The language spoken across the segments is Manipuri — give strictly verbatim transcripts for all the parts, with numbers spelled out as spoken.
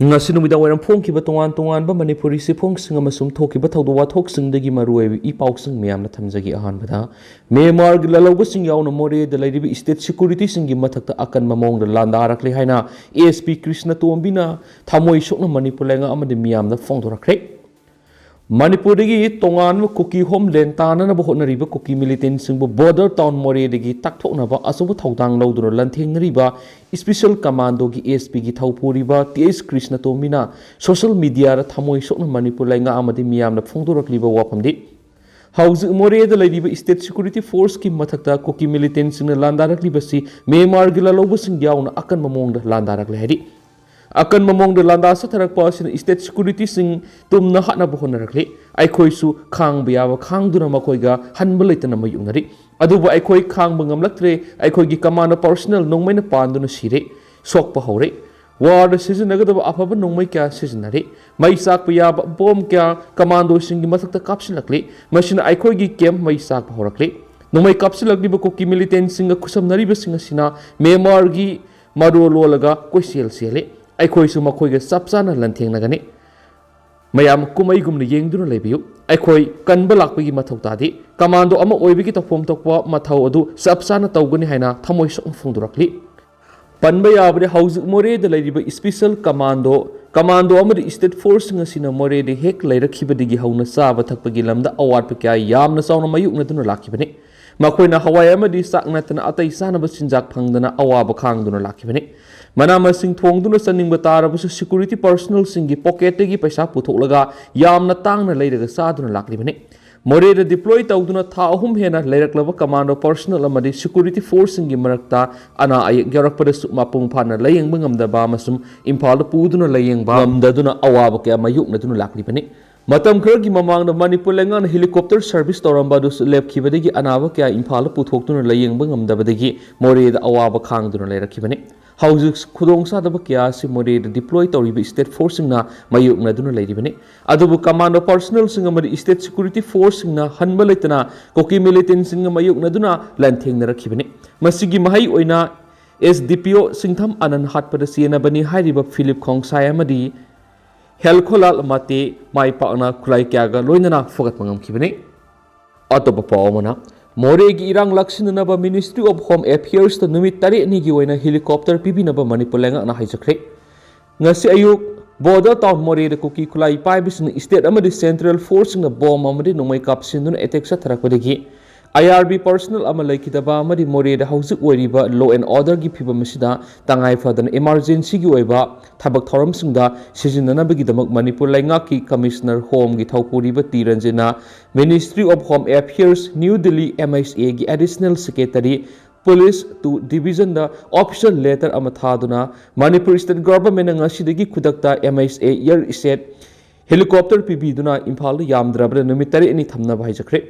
ꯉꯁꯤ ꯅꯨꯃꯤꯗꯥꯡ ꯋꯥꯏꯔꯝ ꯐꯣꯡꯈꯤꯕ ꯇꯣꯉꯥꯟ ꯇꯣꯉꯥꯟꯕ ꯃꯅꯤꯄꯨꯔꯤ ꯆꯦꯐꯣꯡꯁꯤꯡ ꯑꯃꯁꯨꯡ ꯊꯣꯛꯈꯤꯕ ꯊꯧꯗꯣꯛ ꯋꯥꯊꯣꯛꯁꯤꯡꯗꯒꯤ ꯃꯔꯨꯑꯣꯏꯕ ꯏ ꯄꯥꯎꯁꯤꯡ ꯃꯌꯥꯝꯅ ꯊꯝꯖꯒꯦ꯫ ꯑꯍꯥꯟꯕꯗ, ꯃ꯭ꯌꯥꯟꯃꯥꯔꯒꯤ ꯂꯥꯜꯍꯧꯕꯁꯤꯡ ꯌꯥꯎꯅ ꯃꯣꯔꯦꯗ ꯂꯩꯔꯤꯕ ꯏꯁꯇꯦꯠ ꯁꯦꯀ꯭ꯌꯨꯔꯤꯇꯤꯁꯤꯡꯒꯤ ꯃꯊꯛꯇ ꯑꯀꯟꯕ ꯃꯑꯣꯡꯗ ꯂꯥꯟꯗꯥꯔꯛꯂꯦ ꯍꯥꯏꯅ ꯑꯦꯁ ꯄꯤ ꯀ꯭ꯔꯤꯁꯅ ꯇꯣꯝꯕꯤꯅ ꯊꯃꯣꯏ ꯁꯣꯛꯅ ꯃꯅꯤꯄꯨꯔ ꯂꯩꯉꯥꯛ ꯑꯃꯗꯤ ꯃꯤꯌꯥꯝꯗ ꯐꯣꯡꯗꯣꯔꯛꯈ꯭ꯔꯦ꯫ ꯃꯅꯤꯄꯨꯔꯗꯒꯤ ꯇꯣꯉꯥꯟꯕ ꯀꯨꯀꯤ ꯍꯣꯝꯂꯦꯟ ꯇꯥꯅꯅꯕ ꯍꯣꯠꯅꯔꯤꯕ ꯀꯨꯀꯤ ꯃꯤꯂꯤꯇꯦꯟꯁꯤꯡꯕꯨ ꯕꯣꯔꯗꯔ ꯇꯥꯎꯟ ꯃꯣꯔꯦꯗꯒꯤ ꯇꯥꯛꯊꯣꯛꯅꯕ ꯑꯆꯧꯕ ꯊꯧꯗꯥꯡ ꯂꯧꯗꯨꯅ ꯂꯥꯟꯊꯦꯡꯅꯔꯤꯕ ꯏꯁꯄꯤꯁꯦꯜ ꯀꯃꯥꯟꯗꯣꯒꯤ ꯑꯦꯁ ꯄꯤꯒꯤ ꯊꯧꯄꯨꯔꯤꯕ ꯇꯤ ꯑꯦꯁ ꯀ꯭ꯔꯤꯁꯅ ꯇꯣꯝꯕꯤꯅ ꯁꯣꯁꯤꯌꯦꯜ ꯃꯤꯗꯤꯌꯥꯗ ꯊꯃꯣꯏ ꯁꯣꯛꯅ ꯃꯅꯤꯄꯨꯔ ꯂꯩꯉꯥꯛ ꯑꯃꯗꯤ ꯃꯤꯌꯥꯝꯅ ꯐꯣꯡꯗꯣꯔꯛꯂꯤꯕ ꯋꯥꯐꯝꯗꯤ, ꯍꯧꯖꯤꯛ ꯃꯣꯔꯦꯗ ꯂꯩꯔꯤꯕ ꯏꯁꯇꯦꯠ ꯁꯦꯀ꯭ꯌꯨꯔꯤꯇꯤ ꯐꯣꯔꯁꯀꯤ ꯃꯊꯛꯇ ꯀꯨꯀꯤ ꯃꯤꯂꯤꯇꯦꯟꯁꯤꯡꯅ ꯂꯥꯟꯗꯥꯔꯛꯂꯤꯕꯁꯤ ꯃ꯭ꯌꯥꯟꯃꯥꯔꯒꯤ ꯂꯥꯜꯍꯧꯕꯁꯤꯡ ꯌꯥꯎꯅ ꯑꯀꯟꯕ ꯃꯑꯣꯡꯗ ꯂꯥꯟꯗꯥꯔꯛꯂꯦ ꯍꯥꯏꯔꯤ꯫ ꯑꯀꯟꯕ ꯃꯑꯣꯡꯗ ꯂꯥꯟꯗꯥ ꯆꯠꯊꯔꯛꯄ ꯑꯁꯤꯅ ꯏꯁꯇꯦꯠ ꯁꯦꯀ꯭ꯌꯨꯔꯤꯇꯤꯁꯤꯡ ꯇꯨꯝꯅ ꯍꯥꯠꯅꯕ ꯍꯣꯠꯅꯔꯛꯂꯤ꯫ ꯑꯩꯈꯣꯏꯁꯨ ꯈꯥꯡꯕ ꯌꯥꯕ ꯈꯥꯡꯗꯨꯅ ꯃꯈꯣꯏꯒ ꯍꯟꯕ ꯂꯩꯇꯅ ꯃꯥꯌꯣꯛꯅꯔꯤ꯫ ꯑꯗꯨꯕꯨ ꯑꯩꯈꯣꯏ ꯈꯥꯡꯕ ꯉꯝꯂꯛꯇ꯭ꯔꯦ꯫ ꯑꯩꯈꯣꯏꯒꯤ ꯀꯃꯥꯟꯗꯣ ꯄꯔꯁꯣꯅꯦꯜ ꯅꯣꯡꯃꯩꯅ ꯄꯥꯟꯗꯨꯅ ꯁꯤꯔꯦ, ꯁꯣꯛꯄ ꯍꯧꯔꯦ꯫ ꯋꯥꯔꯗ ꯁꯤꯖꯤꯟꯅꯒꯗꯕ ꯑꯐꯕ ꯅꯣꯡꯃꯩ ꯀꯌꯥ ꯁꯤꯖꯤꯟꯅꯔꯦ꯫ ꯃꯩ ꯆꯥꯛꯄ ꯌꯥꯕ ꯕꯣꯝ ꯀꯌꯥ ꯀꯃꯥꯟꯗꯣꯁꯤꯡꯒꯤ ꯃꯊꯛꯇ ꯀꯥꯞꯁꯤꯜꯂꯛꯂꯦ꯫ ꯃꯁꯤꯅ ꯑꯩꯈꯣꯏꯒꯤ ꯀꯦꯝꯞ ꯃꯩ ꯆꯥꯛꯄ ꯍꯧꯔꯛꯂꯦ꯫ ꯅꯣꯡꯃꯩ ꯀꯥꯞꯁꯤꯜꯂꯛꯂꯤꯕ ꯀꯨꯀꯤ ꯃꯤꯂꯤꯇꯦꯟꯁꯤꯡꯒ ꯈꯨꯠꯁꯝꯅꯔꯤꯕꯁꯤꯡ ꯑꯁꯤꯅ ꯃ꯭ꯌꯥꯟꯃꯥꯔꯒꯤ ꯃꯔꯣꯜ ꯂꯣꯜꯂꯒ ꯀꯣꯏꯆꯦꯜ ꯆꯦꯜꯂꯤ꯫ ꯑꯩꯈꯣꯏꯁꯨ ꯃꯈꯣꯏꯒ ꯆꯞ ꯆꯥꯅ ꯂꯥꯟꯊꯦꯡꯅꯒꯅꯤ꯫ ꯃꯌꯥꯝ ꯀꯨꯝꯍꯩꯒꯨꯝꯅ ꯌꯦꯡꯗꯨꯅ ꯂꯩꯕꯤꯌꯨ꯫ ꯑꯩꯈꯣꯏ ꯀꯟꯕ ꯂꯥꯛꯄꯒꯤ ꯃꯊꯧ ꯇꯥꯗꯦ꯫ ꯀꯃꯥꯟꯗꯣ ꯑꯃ ꯑꯣꯏꯕꯒꯤ ꯇꯧꯐꯝ ꯊꯣꯛꯄ ꯃꯊꯧ ꯑꯗꯨ ꯆꯞ ꯆꯥꯅ ꯇꯧꯒꯅꯤ ꯍꯥꯏꯅ ꯊꯃꯣꯏ ꯁꯣꯛꯅ ꯐꯣꯡꯗꯣꯔꯛꯂꯤ꯫ ꯄꯟꯕ ꯌꯥꯕꯗꯤ, ꯍꯧꯖꯤꯛ ꯃꯣꯔꯦꯗ ꯂꯩꯔꯤꯕ ꯏꯁꯄꯤꯁꯦꯜ ꯀꯃꯥꯟꯗꯣ, ꯀꯃꯥꯟꯗꯣ ꯑꯃꯗꯤ ꯏꯁꯇꯦꯠ ꯐꯣꯔꯁꯁꯤꯡ ꯑꯁꯤꯅ ꯃꯣꯔꯦꯗ ꯍꯦꯛ ꯂꯩꯔꯛꯈꯤꯕꯗꯒꯤ ꯍꯧꯅ ꯆꯥꯕ ꯊꯛꯄꯒꯤ ꯂꯝꯗ ꯑꯋꯥꯠꯄ ꯀꯌꯥ ꯌꯥꯝꯅ ꯆꯥꯎꯅ ꯃꯥꯌꯣꯛꯅꯗꯨꯅ ꯂꯥꯛꯈꯤꯕꯅꯤ꯫ ꯃꯈꯣꯏꯅ ꯍꯋꯥꯏ ꯑꯃꯗꯤ ꯆꯥꯛ ꯅꯠꯇꯅ ꯑꯇꯩ ꯆꯥꯅꯕ ꯆꯤꯟꯖꯥꯛ ꯐꯪꯗꯅ ꯑꯋꯥꯕ ꯈꯥꯡꯗꯨꯅ ꯂꯥꯛꯈꯤꯕꯅꯤ꯫ ꯃꯅꯥ ꯃꯁꯤꯡ ꯊꯣꯡꯗꯨꯅ ꯆꯥꯅꯤꯡꯕ ꯇꯥꯔꯕꯁꯨ ꯁꯦꯀ꯭ꯌꯨꯔꯤꯇꯤ ꯄꯔꯁꯣꯅꯦꯜꯁꯤꯡꯒꯤ ꯄꯣꯀꯦꯠꯇꯒꯤ ꯄꯩꯁꯥ ꯄꯨꯊꯣꯛꯂꯒ ꯌꯥꯝꯅ ꯇꯥꯡꯅ ꯂꯩꯔꯒ ꯆꯥꯗꯨꯅ ꯂꯥꯛꯂꯤꯕꯅꯤ꯫ ꯃꯣꯔꯦꯗ ꯗꯤꯄ꯭ꯂꯣꯏ ꯇꯧꯗꯨꯅ ꯊꯥ ꯑꯍꯨꯝ ꯍꯦꯟꯅ ꯂꯩꯔꯛꯂꯕ ꯀꯃꯥꯟꯗꯣ ꯄꯔꯁꯣꯅꯦꯜ ꯑꯃꯗꯤ ꯁꯦꯀ꯭ꯌꯨꯔꯤꯇꯤ ꯐꯣꯔꯁꯁꯤꯡꯒꯤ ꯃꯔꯛꯇ ꯑꯅꯥ ꯑꯌꯦꯛ ꯌꯥꯎꯔꯛꯄꯗꯁꯨ ꯃꯄꯨꯡ ꯐꯥꯅ ꯂꯥꯌꯦꯡꯕ ꯉꯝꯗꯕ ꯑꯃꯁꯨꯡ ꯏꯝꯐꯥꯜꯗ ꯄꯨꯗꯨꯅ ꯂꯥꯌꯦꯡꯕ ꯉꯝꯗꯗꯨꯅ ꯑꯋꯥꯕ ꯀꯌꯥ ꯃꯥꯌꯣꯛꯅꯗꯨꯅ ꯂꯥꯛꯂꯤꯕꯅꯤ꯫ ꯃꯇꯝ ꯈꯔꯒꯤ ꯃꯃꯥꯡꯗ ꯃꯅꯤꯄꯨꯔ ꯂꯩꯉꯥꯛꯅ ꯍꯦꯂꯤꯀꯣꯞꯇꯔ ꯁꯔꯚꯤꯁ ꯇꯧꯔꯝꯕ ꯑꯗꯨꯁꯨ ꯂꯦꯞꯈꯤꯕꯗꯒꯤ ꯑꯅꯥꯕ ꯀꯌꯥ ꯏꯝꯐꯥꯜꯗ ꯄꯨꯊꯣꯛꯇꯨꯅ ꯂꯥꯌꯦꯡꯕ ꯉꯝꯗꯕꯗꯒꯤ ꯃꯣꯔꯦꯗ ꯑꯋꯥꯕ ꯈꯥꯡꯗꯨꯅ ꯂꯩꯔꯛꯈꯤꯕꯅꯤ꯫ ꯍꯧꯖꯤꯛ ꯈꯨꯗꯣꯡꯆꯥꯗꯕ ꯀꯌꯥ ꯑꯁꯤ ꯃꯣꯔꯦꯗ ꯗꯤꯄ꯭ꯂꯣꯏ ꯇꯧꯔꯤꯕ ꯏꯁꯇꯦꯠ ꯐꯣꯔꯁꯁꯤꯡꯅ ꯃꯥꯌꯣꯛꯅꯗꯨꯅ ꯂꯩꯔꯤꯕꯅꯤ꯫ ꯑꯗꯨꯕꯨ ꯀꯃꯥꯟꯗꯣ ꯄꯔꯁꯣꯅꯦꯜꯁꯤꯡ ꯑꯃꯗꯤ ꯏꯁꯇꯦꯠ ꯁꯦꯀ꯭ꯌꯨꯔꯤꯇꯤ ꯐꯣꯔꯁꯁꯤꯡꯅ ꯍꯟꯕ ꯂꯩꯇꯅ ꯀꯨꯀꯤ ꯃꯤꯂꯤꯇꯦꯟꯁꯤꯡꯒ ꯃꯥꯌꯣꯛꯅꯗꯨꯅ ꯂꯥꯟꯊꯦꯡꯅꯔꯛꯈꯤꯕꯅꯤ꯫ ꯃꯁꯤꯒꯤ ꯃꯍꯩ ꯑꯣꯏꯅ ꯑꯦꯁ ꯗꯤ ꯄꯤ ꯑꯣ ꯁꯤꯡꯊꯝ ꯑꯅꯟ ꯍꯥꯠꯄꯗ ꯆꯦꯟꯅꯕꯅꯤ ꯍꯥꯏꯔꯤꯕ ꯐꯤꯂꯤꯞ ꯈꯣꯡꯁꯥꯏ ꯑꯃꯗꯤ ꯍꯦꯜꯈꯣꯂꯥꯜ ꯃꯥꯇꯦ ꯃꯥꯏ ꯄꯥꯛꯅ ꯈꯨꯠꯂꯥꯏ ꯀꯌꯥꯒ ꯂꯣꯏꯅꯅ ꯐꯨꯒꯠꯄ ꯉꯝꯈꯤꯕꯅꯤ꯫ ꯑꯇꯣꯞꯄ ꯄꯥꯎ ꯑꯃꯅ, ꯃꯣꯔꯦꯒꯤ ꯏꯔꯥꯡ ꯂꯥꯛꯁꯤꯟꯅꯅꯕ Ministry of Home Affairsꯇ ꯅꯨꯃꯤꯠ ꯇꯔꯦꯠꯅꯤꯒꯤ ꯑꯣꯏꯅ helicopter ꯄꯤꯕꯤꯅꯕ ꯃꯅꯤꯄꯨꯔ ꯂꯩꯉꯥꯛꯅ ꯍꯥꯏꯖꯈ꯭ꯔꯦ꯫ ꯉꯁꯤ ꯑꯌꯨꯛ border town ꯃꯣꯔꯦꯗ ꯀꯨꯀꯤ ꯈꯨꯠꯂꯥꯏ ꯄꯥꯏꯕꯁꯤꯡꯅ state ꯑꯃꯗꯤ central forceꯁꯤꯡꯅ bomb ꯑꯃꯗꯤ ꯅꯣꯡꯃꯩ ꯀꯥꯞꯁꯤꯟꯗꯨꯅ attack ꯆꯠꯊꯔꯛꯄꯗꯒꯤ I R B personnel ꯑꯃ ꯂꯩꯈꯤꯗꯕ ꯑꯃꯗꯤ ꯃꯣꯔꯦꯗ ꯍꯧꯖꯤꯛ ꯑꯣꯏꯔꯤꯕ law and orderꯒꯤ ꯐꯤꯕꯝ ꯑꯁꯤꯗ ꯇꯉꯥꯏ ꯐꯗꯅ emergencyꯒꯤ ꯑꯣꯏꯕ ꯊꯕꯛ ꯊꯧꯔꯝꯁꯤꯡꯗ ꯁꯤꯖꯤꯟꯅꯅꯕꯒꯤꯗꯃꯛ ꯃꯅꯤꯄꯨꯔ ꯂꯩꯉꯥꯛꯀꯤ Commissioner Homeꯒꯤ ꯊꯧꯄꯨꯔꯤꯕ ꯇꯤ ꯔꯟꯖꯤꯠꯅ Ministry of Home Affairs, New Delhi, M H Aꯒꯤ Additional Secretary, Police two Divisionꯗ official letter ꯑꯃ ꯊꯥꯗꯨꯅ ꯃꯅꯤꯄꯨꯔ state governmentꯅ ꯉꯁꯤꯗꯒꯤ ꯈꯨꯗꯛꯇ M H A Air State helicopter ꯄꯤꯕꯤꯗꯨꯅ ꯏꯝꯐꯥꯜꯗ ꯌꯥꯝꯗ꯭ꯔꯕꯗ ꯅꯨꯃꯤꯠ ꯇꯔꯦꯠꯅꯤ ꯊꯝꯅꯕ ꯍꯥꯏꯖꯈ꯭ꯔꯦ꯫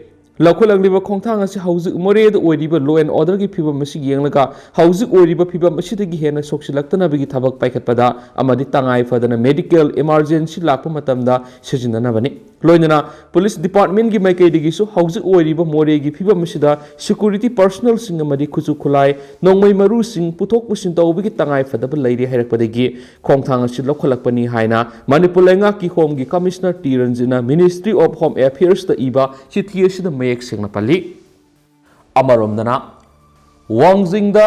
ꯂꯧꯈꯠꯂꯛꯂꯤꯕ ꯈꯣꯡꯊꯥꯡ ꯑꯁꯤ ꯍꯧꯖꯤꯛ ꯃꯣꯔꯦꯗ ꯑꯣꯏꯔꯤꯕ law and orderꯒꯤ ꯐꯤꯕꯝ ꯑꯁꯤ ꯌꯦꯡꯂꯒ ꯍꯧꯖꯤꯛ ꯑꯣꯏꯔꯤꯕ ꯐꯤꯕꯝ ꯑꯁꯤꯗꯒꯤ ꯍꯦꯟꯅ ꯁꯣꯛꯆꯤꯜꯂꯛꯇꯅꯕꯒꯤ ꯊꯕꯛ ꯄꯥꯏꯈꯠꯄꯗ ꯑꯃꯗꯤ ꯇꯉꯥꯏ ꯐꯗꯅ medical emergency ꯂꯥꯛꯄ ꯃꯇꯝꯗ ꯁꯤꯖꯤꯟꯅꯅꯕꯅꯤ꯫ ꯂꯣꯏꯅꯅ police departmentꯀꯤ ꯃꯥꯏꯀꯩꯗꯒꯤꯁꯨ ꯍꯧꯖꯤꯛ ꯑꯣꯏꯔꯤꯕ ꯃꯣꯔꯦꯒꯤ ꯐꯤꯕꯝ ꯑꯁꯤꯗ security personnelꯁꯤꯡ ꯑꯃꯗꯤ ꯈꯨꯠꯁꯨ ꯈꯨꯠꯂꯥꯏ, ꯅꯣꯡꯃꯩ ꯃꯔꯨꯁꯤꯡ ꯄꯨꯊꯣꯛ ꯄꯨꯁꯤꯟ ꯇꯧꯕꯒꯤ ꯇꯉꯥꯏ ꯐꯗꯕ ꯂꯩꯔꯦ ꯍꯥꯏꯔꯛꯄꯗꯒꯤ ꯈꯣꯡꯊꯥꯡ ꯑꯁꯤ ꯂꯧꯈꯠꯂꯛꯄꯅꯤ ꯍꯥꯏꯅ ꯃꯅꯤꯄꯨꯔ ꯂꯩꯉꯥꯛꯀꯤ Homeꯒꯤ Commissioner ꯇꯤ ꯔꯟꯖꯤꯠꯅ Ministry of Home Affairsꯇ ꯏꯕ ꯆꯤꯊꯤ ꯑꯁꯤꯗ ꯃꯌꯦꯛ ꯁꯦꯡꯅ ꯄꯜꯂꯤ꯫ ꯑꯃꯔꯣꯝꯗꯅ, ꯋꯥꯡꯖꯤꯡꯗ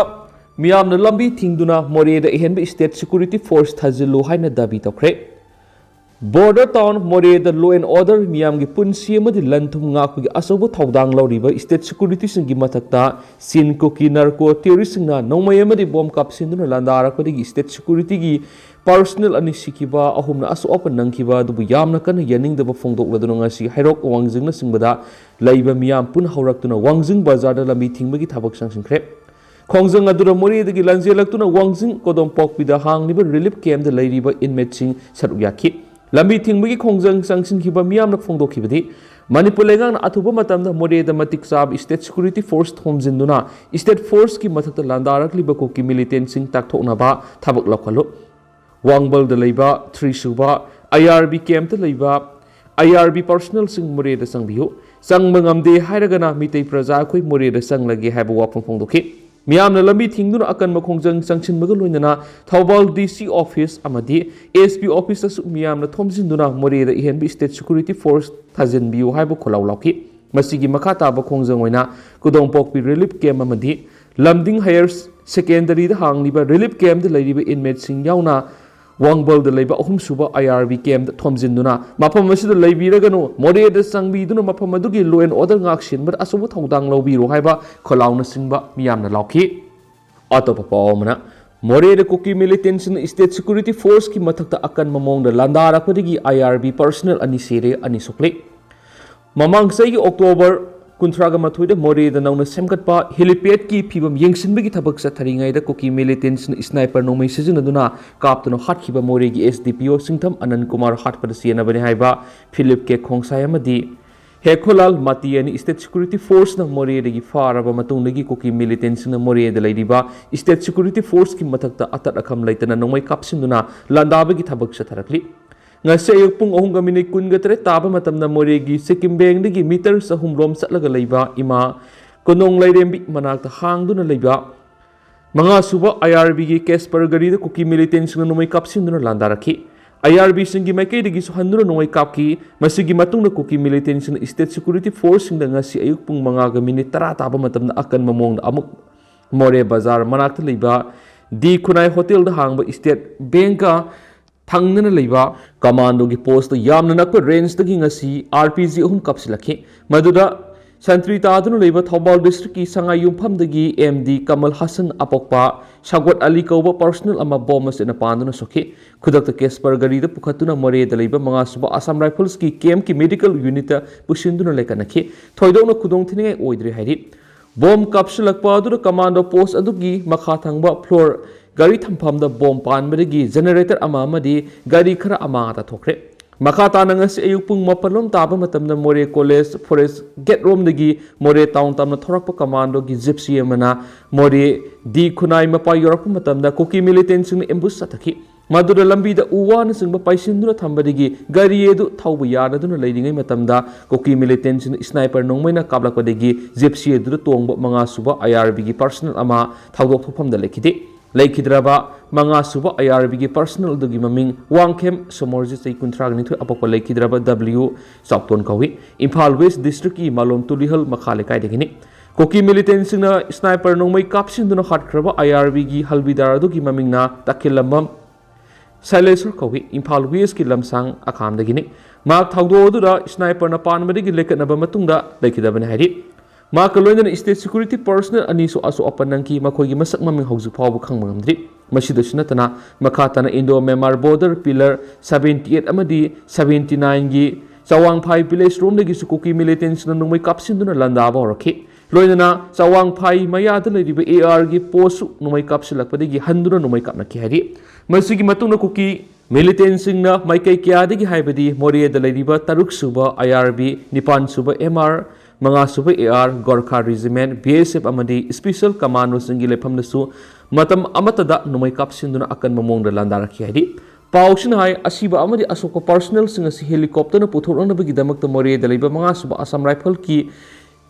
ꯃꯤꯌꯥꯝꯅ ꯂꯝꯕꯤ ꯊꯤꯡꯗꯨꯅ ꯃꯣꯔꯦꯗ ꯑꯍꯦꯟꯕ state security force ꯊꯥꯖꯤꯜꯂꯨ ꯍꯥꯏꯅ ꯗꯥꯕꯤ ꯇꯧꯈ꯭ꯔꯦ꯫ Border town ꯃꯣꯔꯦꯗ law and order, ꯃꯤꯌꯥꯝꯒꯤ ꯄꯨꯟꯁꯤ ꯑꯃꯗꯤ ꯂꯟ ꯊꯨꯝ ꯉꯥꯛꯄꯒꯤ ꯑꯆꯧꯕ ꯊꯧꯗꯥꯡ ꯂꯧꯔꯤꯕ state securityꯁꯤꯡꯒꯤ ꯃꯊꯛꯇ ꯆꯤꯟ ꯀꯨꯀꯤ narco terroristꯁꯤꯡꯅ ꯅꯣꯡꯃꯩ ꯑꯃꯗꯤ bomb ꯀꯥꯞꯁꯤꯟꯗꯨꯅ ꯂꯥꯟꯗꯥꯔꯛꯄꯗꯒꯤ state securityꯒꯤ personnel ꯑꯅꯤ ꯁꯤꯈꯤꯕ, ꯑꯍꯨꯝꯅ ꯑꯁꯣꯛ ꯑꯄꯟ ꯅꯪꯈꯤꯕ ꯑꯗꯨꯕꯨ ꯌꯥꯝꯅ ꯀꯟꯅ ꯌꯥꯅꯤꯡꯗꯕ ꯐꯣꯡꯗꯣꯛꯂꯗꯨꯅ ꯉꯁꯤ ꯍꯩꯔꯣꯛ ꯋꯥꯡꯖꯤꯡꯅꯆꯤꯡꯕꯗ ꯂꯩꯕ ꯃꯤꯌꯥꯝ ꯄꯨꯟꯅ ꯍꯧꯔꯛꯇꯨꯅ ꯋꯥꯡꯖꯤꯡ ꯕꯖꯥꯔꯗ ꯂꯝꯕꯤ ꯊꯤꯡꯕꯒꯤ ꯊꯕꯛ ꯆꯪꯁꯤꯟꯈ꯭ꯔꯦ꯫ ꯈꯣꯡꯖꯪ ꯑꯗꯨꯗ ꯃꯣꯔꯦꯗꯒꯤ ꯂꯥꯟꯖꯦꯜꯂꯛꯇꯨꯅ ꯋꯥꯡꯖꯤꯡ ꯀꯣꯗꯣꯝꯄꯣꯛꯄꯤꯗ ꯍꯥꯡꯂꯤꯕ relief campꯇ ꯂꯩꯔꯤꯕ inmateꯁꯤꯡ ꯁꯔꯨꯛ ꯌꯥꯈꯤ꯫ ꯂꯝꯕꯤ ꯊꯤꯡꯕꯒꯤ ꯈꯣꯡꯖꯪ ꯆꯪꯁꯤꯟꯈꯤꯕ ꯃꯤꯌꯥꯝꯅ ꯐꯣꯡꯗꯣꯛꯈꯤꯕꯗꯤ, ꯃꯅꯤꯄꯨꯔ ꯂꯩꯉꯥꯛꯅ ꯑꯊꯨꯕ ꯃꯇꯝꯗ ꯃꯣꯔꯦꯗ ꯃꯇꯤꯛ ꯆꯥꯕ state security force ꯊꯣꯝꯖꯤꯟꯗꯨꯅ state forceꯀꯤ ꯃꯊꯛꯇ ꯂꯥꯟꯗꯥꯔꯛꯂꯤꯕ ꯀꯨꯀꯤ militantꯁꯤꯡ ꯇꯥꯛꯊꯣꯛꯅꯕ ꯊꯕꯛ ꯂꯧꯈꯠꯂꯨ꯫ ꯋꯥꯡꯕꯜꯗ ꯂꯩꯕ three ꯁꯨꯕ I R B campꯇ ꯂꯩꯕ I R B personnelꯁꯤꯡ ꯃꯣꯔꯦꯗ ꯆꯪꯕꯤꯌꯨ꯫ ꯆꯪꯕ ꯉꯝꯗꯦ ꯍꯥꯏꯔꯒꯅ ꯃꯤꯇꯩ ꯄ꯭ꯔꯖꯥ ꯑꯩꯈꯣꯏ ꯃꯣꯔꯦꯗ ꯆꯪꯂꯒꯦ ꯍꯥꯏꯕ ꯋꯥꯐꯝ ꯐꯣꯡꯗꯣꯛꯈꯤ꯫ ꯃꯤꯌꯥꯝꯅ ꯂꯝꯕꯤ ꯊꯤꯡꯗꯨꯅ ꯑꯀꯟꯕ ꯈꯣꯡꯖꯪ ꯆꯪꯁꯤꯟꯕꯒ ꯂꯣꯏꯅꯅ ꯊꯧꯕꯥꯜ ꯗꯤ ꯁꯤ ꯑꯣꯐꯤꯁ ꯑꯃꯗꯤ ꯑꯦꯁ ꯄꯤ ꯑꯣꯐꯤꯁꯇꯁꯨ ꯃꯤꯌꯥꯝꯅ ꯊꯣꯝꯖꯤꯟꯗꯨꯅ ꯃꯣꯔꯦꯗ ꯏꯍꯦꯟꯕ ꯁ꯭ꯇꯦꯠ ꯁꯦꯀ꯭ꯌꯨꯔꯤꯇꯤ ꯐꯣꯔꯁ ꯊꯥꯖꯤꯟꯕꯤꯌꯨ ꯍꯥꯏꯕ ꯈꯣꯜꯂꯥꯎ ꯂꯥꯎꯈꯤ꯫ ꯃꯁꯤꯒꯤ ꯃꯈꯥ ꯇꯥꯕ ꯈꯣꯡꯖꯪ ꯑꯣꯏꯅ ꯀꯨꯗꯣꯡꯄꯣꯛꯄꯤ ꯔꯤꯂꯤꯐ ꯀꯦꯝꯞ ꯑꯃꯗꯤ ꯂꯝꯗꯤꯡ ꯍꯥꯌꯔ ꯁꯦꯀꯦꯟꯗꯔꯤꯗ ꯍꯥꯡꯂꯤꯕ ꯔꯤꯂꯤꯐ ꯀꯦꯝꯞꯇ ꯂꯩꯔꯤꯕ ꯏꯟꯃꯦꯠꯁꯤꯡ ꯌꯥꯎꯅ ꯋꯥꯡꯕꯜꯗ ꯂꯩꯕ ꯑꯍꯨꯝꯁꯨꯕ ꯑꯥꯏ ꯑꯥꯔ ꯕꯤ ꯀꯦꯝꯞꯇ ꯊꯣꯝꯖꯤꯟꯗꯨꯅ ꯃꯐꯝ ꯑꯁꯤꯗ ꯂꯩꯕꯤꯔꯒꯅꯨ, ꯃꯣꯔꯦꯗ ꯆꯪꯕꯤꯗꯨꯅ ꯃꯐꯝ ꯑꯗꯨꯒꯤ law and order ꯉꯥꯛ ꯁꯦꯟꯕꯗ ꯑꯆꯧꯕ ꯊꯧꯗꯥꯡ ꯂꯧꯕꯤꯔꯨ ꯍꯥꯏꯕ ꯈꯣꯜꯂꯥꯎꯅꯆꯤꯡꯕ ꯃꯤꯌꯥꯝꯅ ꯂꯥꯎꯈꯤ꯫ ꯑꯇꯣꯞꯄ ꯄꯥꯎ ꯑꯃꯅ, ꯃꯣꯔꯦꯗ ꯀꯨꯀꯤ ꯃꯤꯂꯤꯇꯦꯟꯁꯤꯡꯅ ꯁ꯭ꯇꯦꯠ ꯁꯦꯀ꯭ꯌꯨꯔꯤꯇꯤ ꯐꯣꯔꯁꯀꯤ ꯃꯊꯛꯇ ꯑꯀꯟꯕ ꯃꯑꯣꯡꯗ ꯂꯥꯟꯗꯥꯔꯛꯄꯗꯒꯤ ꯑꯥꯏ ꯑꯥꯔ ꯕꯤ ꯄꯔꯁꯅꯦꯜ ꯑꯅꯤ ꯁꯤꯔꯦ, ꯑꯅꯤ ꯁꯣꯛꯂꯦ꯫ ꯃꯃꯥꯡ ꯆꯍꯤꯒꯤ ꯑꯣꯛꯇꯣꯕꯔ ꯀꯨꯟꯊ꯭ꯔꯥꯒ ꯃꯥꯊꯣꯏꯗ ꯃꯣꯔꯦꯗ ꯅꯧꯅ ꯁꯦꯝꯒꯠꯄ ꯍꯦꯂꯤꯄꯦꯗꯀꯤ ꯐꯤꯕꯝ ꯌꯦꯡꯁꯤꯟꯕꯒꯤ ꯊꯕꯛ ꯆꯠꯊꯔꯤꯉꯩꯗ ꯀꯨꯀꯤ ꯃꯤꯂꯤꯇꯦꯟꯁꯤꯡꯅ ꯁ꯭ꯅꯥꯏꯄꯔ ꯅꯣꯡꯃꯩ ꯁꯤꯖꯤꯟꯅꯗꯨꯅ ꯀꯥꯞꯇꯨꯅ ꯍꯥꯠꯈꯤꯕ ꯃꯣꯔꯦꯒꯤ ꯑꯦꯁ ꯗꯤ ꯄꯤ ꯑꯣ ꯁꯤꯡꯊꯝ ꯑꯅꯟ ꯀꯨꯃꯥꯔ ꯍꯥꯠꯄꯗ ꯆꯦꯟꯅꯕꯅꯤ ꯍꯥꯏꯕ ꯐꯤꯂꯤꯞ ꯀꯦ ꯈꯣꯡꯁꯥꯏ ꯑꯃꯗꯤ ꯍꯦꯈꯣꯂꯥꯜ ꯃꯇꯤ ꯑꯅꯤ ꯁ꯭ꯇꯦꯠ ꯁꯦꯀ꯭ꯌꯨꯔꯤꯇꯤ ꯐꯣꯔꯁꯅ ꯃꯣꯔꯦꯗꯒꯤ ꯐꯥꯔꯕ ꯃꯇꯨꯡꯗꯒꯤ ꯀꯨꯀꯤ ꯃꯤꯂꯤꯇꯦꯟꯁꯤꯡꯅ ꯃꯣꯔꯦꯗ ꯂꯩꯔꯤꯕ ꯁ꯭ꯇꯦꯠ ꯁꯦꯀ꯭ꯌꯨꯔꯤꯇꯤ ꯐꯣꯔꯁꯀꯤ ꯃꯊꯛꯇ ꯑꯇꯠ ꯑꯈꯝ ꯂꯩꯇꯅ ꯅꯣꯡꯃꯩ ꯀꯥꯞꯁꯤꯟꯗꯨꯅ ꯂꯥꯟꯗꯥꯕꯒꯤ ꯊꯕꯛ ꯆꯠꯊꯔꯛꯂꯤ꯫ ꯉꯁꯤ ꯑꯌꯨꯛ ꯄꯨꯡ ꯑꯍꯨꯝꯒ ꯃꯤꯅꯤꯠ ꯀꯨꯟꯒ ꯇꯔꯦꯠ ꯇꯥꯕ ꯃꯇꯝꯗ ꯃꯣꯔꯦꯒꯤ ꯁꯤꯛꯀꯤꯝ ꯕꯦꯡꯗꯒꯤ ꯃꯤꯇꯔ ꯆꯍꯨꯝ ꯔꯣꯝ ꯆꯠꯂꯒ ꯂꯩꯕ ꯏꯃꯥ ꯀꯣꯅꯣꯡ ꯂꯥꯏꯔꯦꯝꯕꯤ ꯃꯅꯥꯛꯇ ꯍꯥꯡꯗꯨꯅ ꯂꯩꯕ ꯃꯉꯥꯁꯨꯕ ꯑꯥꯏ ꯑꯥꯔ ꯕꯤꯒꯤ ꯀꯦꯁꯄꯔ ꯒꯥꯔꯤꯗ ꯀꯨꯀꯤ ꯃꯤꯂꯤꯇꯦꯟꯁꯤꯡꯅ ꯅꯣꯡꯃꯩ ꯀꯥꯞꯁꯤꯟꯗꯨꯅ ꯂꯥꯟꯗꯥꯔꯛꯈꯤ꯫ ꯑꯥꯏ ꯑꯥꯔ ꯕꯤꯁꯤꯡꯒꯤ ꯃꯥꯏꯀꯩꯗꯒꯤꯁꯨ ꯍꯟꯗꯨꯅ ꯅꯣꯡꯃꯩ ꯀꯥꯞꯈꯤ꯫ ꯃꯁꯤꯒꯤ ꯃꯇꯨꯡꯗ ꯀꯨꯀꯤ ꯃꯤꯂꯤꯇꯦꯟꯁꯤꯡꯅ ꯁ꯭ꯇꯦꯠ ꯁꯦꯀ꯭ꯌꯨꯔꯤꯇꯤ ꯐꯣꯔꯁꯁꯤꯡꯗ ꯉꯁꯤ ꯑꯌꯨꯛ ꯄꯨꯡ ꯃꯉꯥꯒ ꯃꯤꯅꯤꯠ ꯇꯔꯥ ꯇꯥꯕ ꯃꯇꯝꯗ ꯑꯀꯟꯕ ꯃꯑꯣꯡꯗ ꯑꯃꯨꯛ ꯃꯣꯔꯦ ꯕꯖꯥꯔ ꯃꯅꯥꯛꯇ ꯂꯩꯕ ꯗꯤ ꯈꯨꯅꯥꯏ ꯍꯣꯇꯦꯜꯗ ꯍꯥꯡꯕ ꯁ꯭ꯇꯦꯠ ꯕꯦꯡꯀ ꯊꯪꯅꯅ ꯂꯩꯕ ꯀꯃꯥꯟꯗꯣꯒꯤ ꯄꯣꯁꯇ ꯌꯥꯝꯅ ꯅꯛꯄ ꯔꯦꯟꯖꯇꯒꯤ ꯉꯁꯤ ꯑꯥꯔ ꯄꯤ ꯖꯤ ꯑꯍꯨꯝ ꯀꯥꯞꯁꯤꯜꯂꯛꯈꯤ꯫ ꯃꯗꯨꯗ ꯁꯟꯇ꯭ꯔꯤ ꯇꯥꯗꯨꯅ ꯂꯩꯕ ꯊꯧꯕꯥꯜ ꯗꯤꯁꯇ꯭ꯔꯤꯛꯀꯤ ꯁꯉꯥꯏ ꯌꯨꯝꯐꯝꯗꯒꯤ ꯑꯦꯝ ꯗꯤ ꯀꯃꯜ ꯍꯁꯟ ꯑꯄꯣꯛꯄ ꯁꯒꯣꯠ ꯑꯂꯤ ꯀꯧꯕ ꯄꯔꯁꯅꯦꯜ ꯑꯃ ꯕꯣꯝ ꯑꯁꯤꯅ ꯄꯥꯟꯗꯨꯅ ꯁꯣꯛꯈꯤ꯫ ꯈꯨꯗꯛꯇ ꯀꯦꯁꯄꯔ ꯒꯥꯔꯤꯗ ꯄꯨꯈꯠꯇꯨꯅ ꯃꯣꯔꯦꯗ ꯂꯩꯕ ꯃꯉꯥꯁꯨꯕ ꯑꯁꯥꯝ ꯔꯥꯏꯐꯜꯁꯀꯤ ꯀꯦꯝꯞꯀꯤ ꯃꯦꯗꯤꯀꯦꯜ ꯌꯨꯅꯤꯠꯇ ꯄꯨꯁꯤꯟꯗꯨꯅ ꯂꯩꯈꯠꯅꯈꯤ꯫ ꯊꯣꯏꯗꯣꯛꯅ ꯈꯨꯗꯣꯡꯊꯤꯅꯤꯡꯉꯥꯏ ꯑꯣꯏꯗ꯭ꯔꯦ ꯍꯥꯏꯔꯤ꯫ ꯕꯣꯝ ꯀꯥꯞꯁꯤꯜꯂꯛꯄ ꯑꯗꯨꯗ ꯀꯃꯥꯟꯗꯣ ꯄꯣꯁ ꯑꯗꯨꯒꯤ ꯃꯈꯥ ꯊꯪꯕ ꯐ꯭ꯂꯣꯔ ꯒꯥꯔꯤ ꯊꯝꯐꯝꯗ ꯕꯣꯝ ꯄꯥꯟꯕꯗꯒꯤ ꯖꯦꯅꯦꯔꯦꯇꯔ ꯑꯃ ꯑꯃꯗꯤ ꯒꯥꯔꯤ ꯈꯔ ꯑꯃꯥꯡ ꯑꯇꯥ ꯊꯣꯛꯈ꯭ꯔꯦ꯫ ꯃꯈꯥ ꯇꯥꯅ ꯉꯁꯤ ꯑꯌꯨꯛ ꯄꯨꯡ ꯃꯥꯄꯜ ꯂꯣꯝ ꯇꯥꯕ ꯃꯇꯝꯗ ꯃꯣꯔꯦ ꯀꯣꯂꯦꯖ ꯐꯣꯔꯦꯁ ꯒꯦꯠ ꯔꯣꯝꯗꯒꯤ ꯃꯣꯔꯦ ꯇꯥꯎꯟ ꯇꯝꯅ ꯊꯣꯔꯛꯄ ꯀꯃꯥꯟꯗꯣꯒꯤ ꯖꯤꯞꯁꯤ ꯑꯃꯅ ꯃꯣꯔꯦ ꯗꯤ ꯈꯨꯅꯥꯏ ꯃꯄꯥ ꯌꯧꯔꯛꯄ ꯃꯇꯝꯗ ꯀꯨꯀꯤ ꯃꯤꯂꯤꯇꯦꯟꯁꯤꯡꯅ ꯑꯦꯝꯕꯨꯁ ꯆꯠꯊꯈꯤ꯫ ꯃꯗꯨꯗ ꯂꯝꯕꯤꯗ ꯎ ꯋꯥꯅꯆꯤꯡꯕ ꯄꯥꯏꯁꯤꯟꯗꯨꯅ ꯊꯝꯕꯗꯒꯤ ꯒꯥꯔꯤ ꯑꯗꯨ ꯊꯧꯕ ꯌꯥꯗꯗꯨꯅ ꯂꯩꯔꯤꯉꯩ ꯃꯇꯝꯗ ꯀꯨꯀꯤ ꯃꯤꯂꯤꯇꯦꯟꯁꯤꯡꯅ ꯁ꯭ꯅꯥꯏꯄꯔ ꯅꯣꯡꯃꯩꯅ ꯀꯥꯞꯂꯛꯄꯗꯒꯤ ꯖꯤꯞꯁꯤ ꯑꯗꯨꯗ ꯇꯣꯡꯕ ꯃꯉꯥ ꯁꯨꯕ ꯑꯥꯏ ꯑꯥꯔ ꯕꯤꯒꯤ ꯄꯔꯁꯅꯦꯜ ꯑꯃ ꯊꯧꯗꯣꯛ ꯊꯣꯛꯐꯝꯗ ꯂꯩꯈꯤꯗꯦ꯫ ꯂꯩꯈꯤꯗ꯭ꯔꯕ ꯃꯉꯥ ꯁꯨꯕ ꯑꯥꯏ ꯑꯥꯔ ꯕꯤꯒꯤ ꯄꯔꯁꯅꯦꯜ ꯑꯗꯨꯒꯤ ꯃꯃꯤꯡ ꯋꯥꯡꯈꯦꯝ ꯁꯣꯃꯣꯔꯖꯤꯠ, ꯆꯍꯤ ꯀꯨꯟꯊ꯭ꯔꯥꯒ ꯅꯤꯊꯣꯏ, ꯑꯄꯣꯛꯄ ꯂꯩꯈꯤꯗ꯭ꯔꯕ ꯗꯕ꯭ꯂꯤꯎ ꯆꯥꯎꯇꯣꯟ ꯀꯧꯏ꯫ ꯏꯝꯐꯥꯜ ꯋꯦꯁ ꯗꯤꯁꯇ꯭ꯔꯤꯛꯀꯤ ꯃꯥꯂꯣꯝ ꯇꯨꯂꯤꯍꯜ ꯃꯈꯥ ꯂꯩꯀꯥꯏꯗꯒꯤꯅꯤ꯫ ꯀꯨꯀꯤ ꯃꯤꯂꯤꯇꯦꯟꯁꯤꯡꯅ ꯁ꯭ꯅꯥꯏꯄꯔ ꯅꯣꯡꯃꯩ ꯀꯥꯞꯁꯤꯟꯗꯨꯅ ꯍꯥꯠꯈ꯭ꯔꯕ ꯑꯥꯏ ꯑꯥꯔ ꯕꯤꯒꯤ ꯍꯜꯕꯤꯗꯥꯔ ꯑꯗꯨꯒꯤ ꯃꯃꯤꯡꯅ ꯇꯈꯦꯜꯂꯝꯕꯝ ꯁꯥꯏꯂꯦꯁꯣꯔ ꯀꯧꯏ꯫ ꯏꯝꯐꯥꯜ ꯋꯦꯁꯀꯤ ꯂꯝꯁꯥꯡ ꯑꯈꯥꯝꯗꯒꯤꯅꯤ꯫ ꯃꯍꯥꯛ ꯊꯧꯗꯣꯛ ꯑꯗꯨꯗ ꯁ꯭ꯅꯥꯏꯄꯔꯅ ꯄꯥꯟꯕꯗꯒꯤ ꯂꯩꯈꯠꯅꯕ ꯃꯇꯨꯡꯗ ꯂꯩꯈꯤꯗꯕꯅꯤ ꯍꯥꯏꯔꯤ꯫ ꯃꯍꯥꯛꯀ ꯂꯣꯏꯅꯅ ꯁ꯭ꯇꯦꯠ ꯁꯦꯀ꯭ꯌꯨꯔꯤꯇꯤ ꯄꯔꯁꯅꯦꯜ ꯑꯅꯤꯁꯨ ꯑꯁꯣꯛ ꯑꯄꯟ ꯅꯪꯈꯤ꯫ ꯃꯈꯣꯏꯒꯤ ꯃꯁꯛ ꯃꯃꯤꯡ ꯍꯧꯖꯤꯛ ꯐꯥꯎꯕ ꯈꯪꯕ ꯉꯝꯗ꯭ꯔꯤ꯫ ꯃꯁꯤꯗꯁꯨ ꯅꯠꯇꯅ, ꯃꯈꯥ ꯇꯥꯅ Indo Myanmar border pillar seventy eight ꯑꯃꯗꯤ ꯁꯚꯦꯟꯇꯤ ꯅꯥꯏꯟꯒꯤ ꯆꯋꯥꯡꯐꯥꯏ ꯚꯤꯂꯦꯖ ꯔꯣꯝꯗꯒꯤꯁꯨ ꯀꯨꯀꯤ ꯃꯤꯂꯤꯇꯦꯟꯁꯤꯡꯅ ꯅꯣꯡꯃꯩ ꯀꯥꯞꯁꯤꯟꯗꯨꯅ ꯂꯥꯟꯗꯥꯕ ꯍꯧꯔꯛꯈꯤ꯫ ꯂꯣꯏꯅꯅ ꯆꯋꯥꯡꯐꯥꯏ ꯃꯌꯥꯗ ꯂꯩꯔꯤꯕ ꯑꯦ ꯑꯥꯔꯒꯤ ꯄꯣꯁꯁꯨ ꯅꯣꯡꯃꯩ ꯀꯥꯞꯁꯤꯜꯂꯛꯄꯗꯒꯤ ꯍꯟꯗꯨꯅ ꯅꯣꯡꯃꯩ ꯀꯥꯞꯅꯈꯤ ꯍꯥꯏꯔꯤ꯫ ꯃꯁꯤꯒꯤ ꯃꯇꯨꯡꯗ ꯀꯨꯀꯤ ꯃꯤꯂꯤꯇꯦꯟꯁꯤꯡꯅ ꯃꯥꯏꯀꯩ ꯀꯌꯥꯗꯒꯤ, ꯍꯥꯏꯕꯗꯤ ꯃꯣꯔꯦꯗ ꯂꯩꯔꯤꯕ ꯇꯔꯨꯛ ꯁꯨꯕ ꯑꯥꯏ ꯑꯥꯔ ꯕꯤ, ꯅꯤꯄꯥꯟ ꯁꯨꯕ ꯑꯦꯝ ꯑꯥꯔ, ꯃꯉꯥ ꯁꯨꯕ A R, Gorkha regiment, B S F ꯑꯃꯗꯤ ꯁ꯭ꯄꯦꯁꯦꯜ ꯀꯃꯥꯟꯗꯣꯁꯤꯡꯒꯤ ꯂꯩꯐꯝꯗꯁꯨ ꯃꯇꯝ ꯑꯃꯠꯇꯗ ꯅꯣꯡꯃꯩ ꯀꯥꯞꯁꯤꯟꯗꯨꯅ ꯑꯀꯟꯕ ꯃꯑꯣꯡꯗ ꯂꯥꯟꯗꯥꯔꯛꯈꯤ ꯍꯥꯏꯔꯤ꯫ ꯄꯥꯎꯁꯤꯅ ꯍꯥꯏ, ꯑꯁꯤꯕ ꯑꯃꯗꯤ ꯑꯁꯣꯛꯄ ꯄꯔꯁꯅꯦꯜꯁꯤꯡ ꯑꯁꯤ ꯍꯦꯂꯤꯀꯣꯞꯇꯔꯅ ꯄꯨꯊꯣꯔꯛꯅꯕꯒꯤꯗꯃꯛꯇ ꯃꯣꯔꯦꯗ ꯂꯩꯕ ꯃꯉꯥ ꯁꯨꯕ ꯑꯁꯥꯝ ꯔꯥꯏꯐꯜꯒꯤ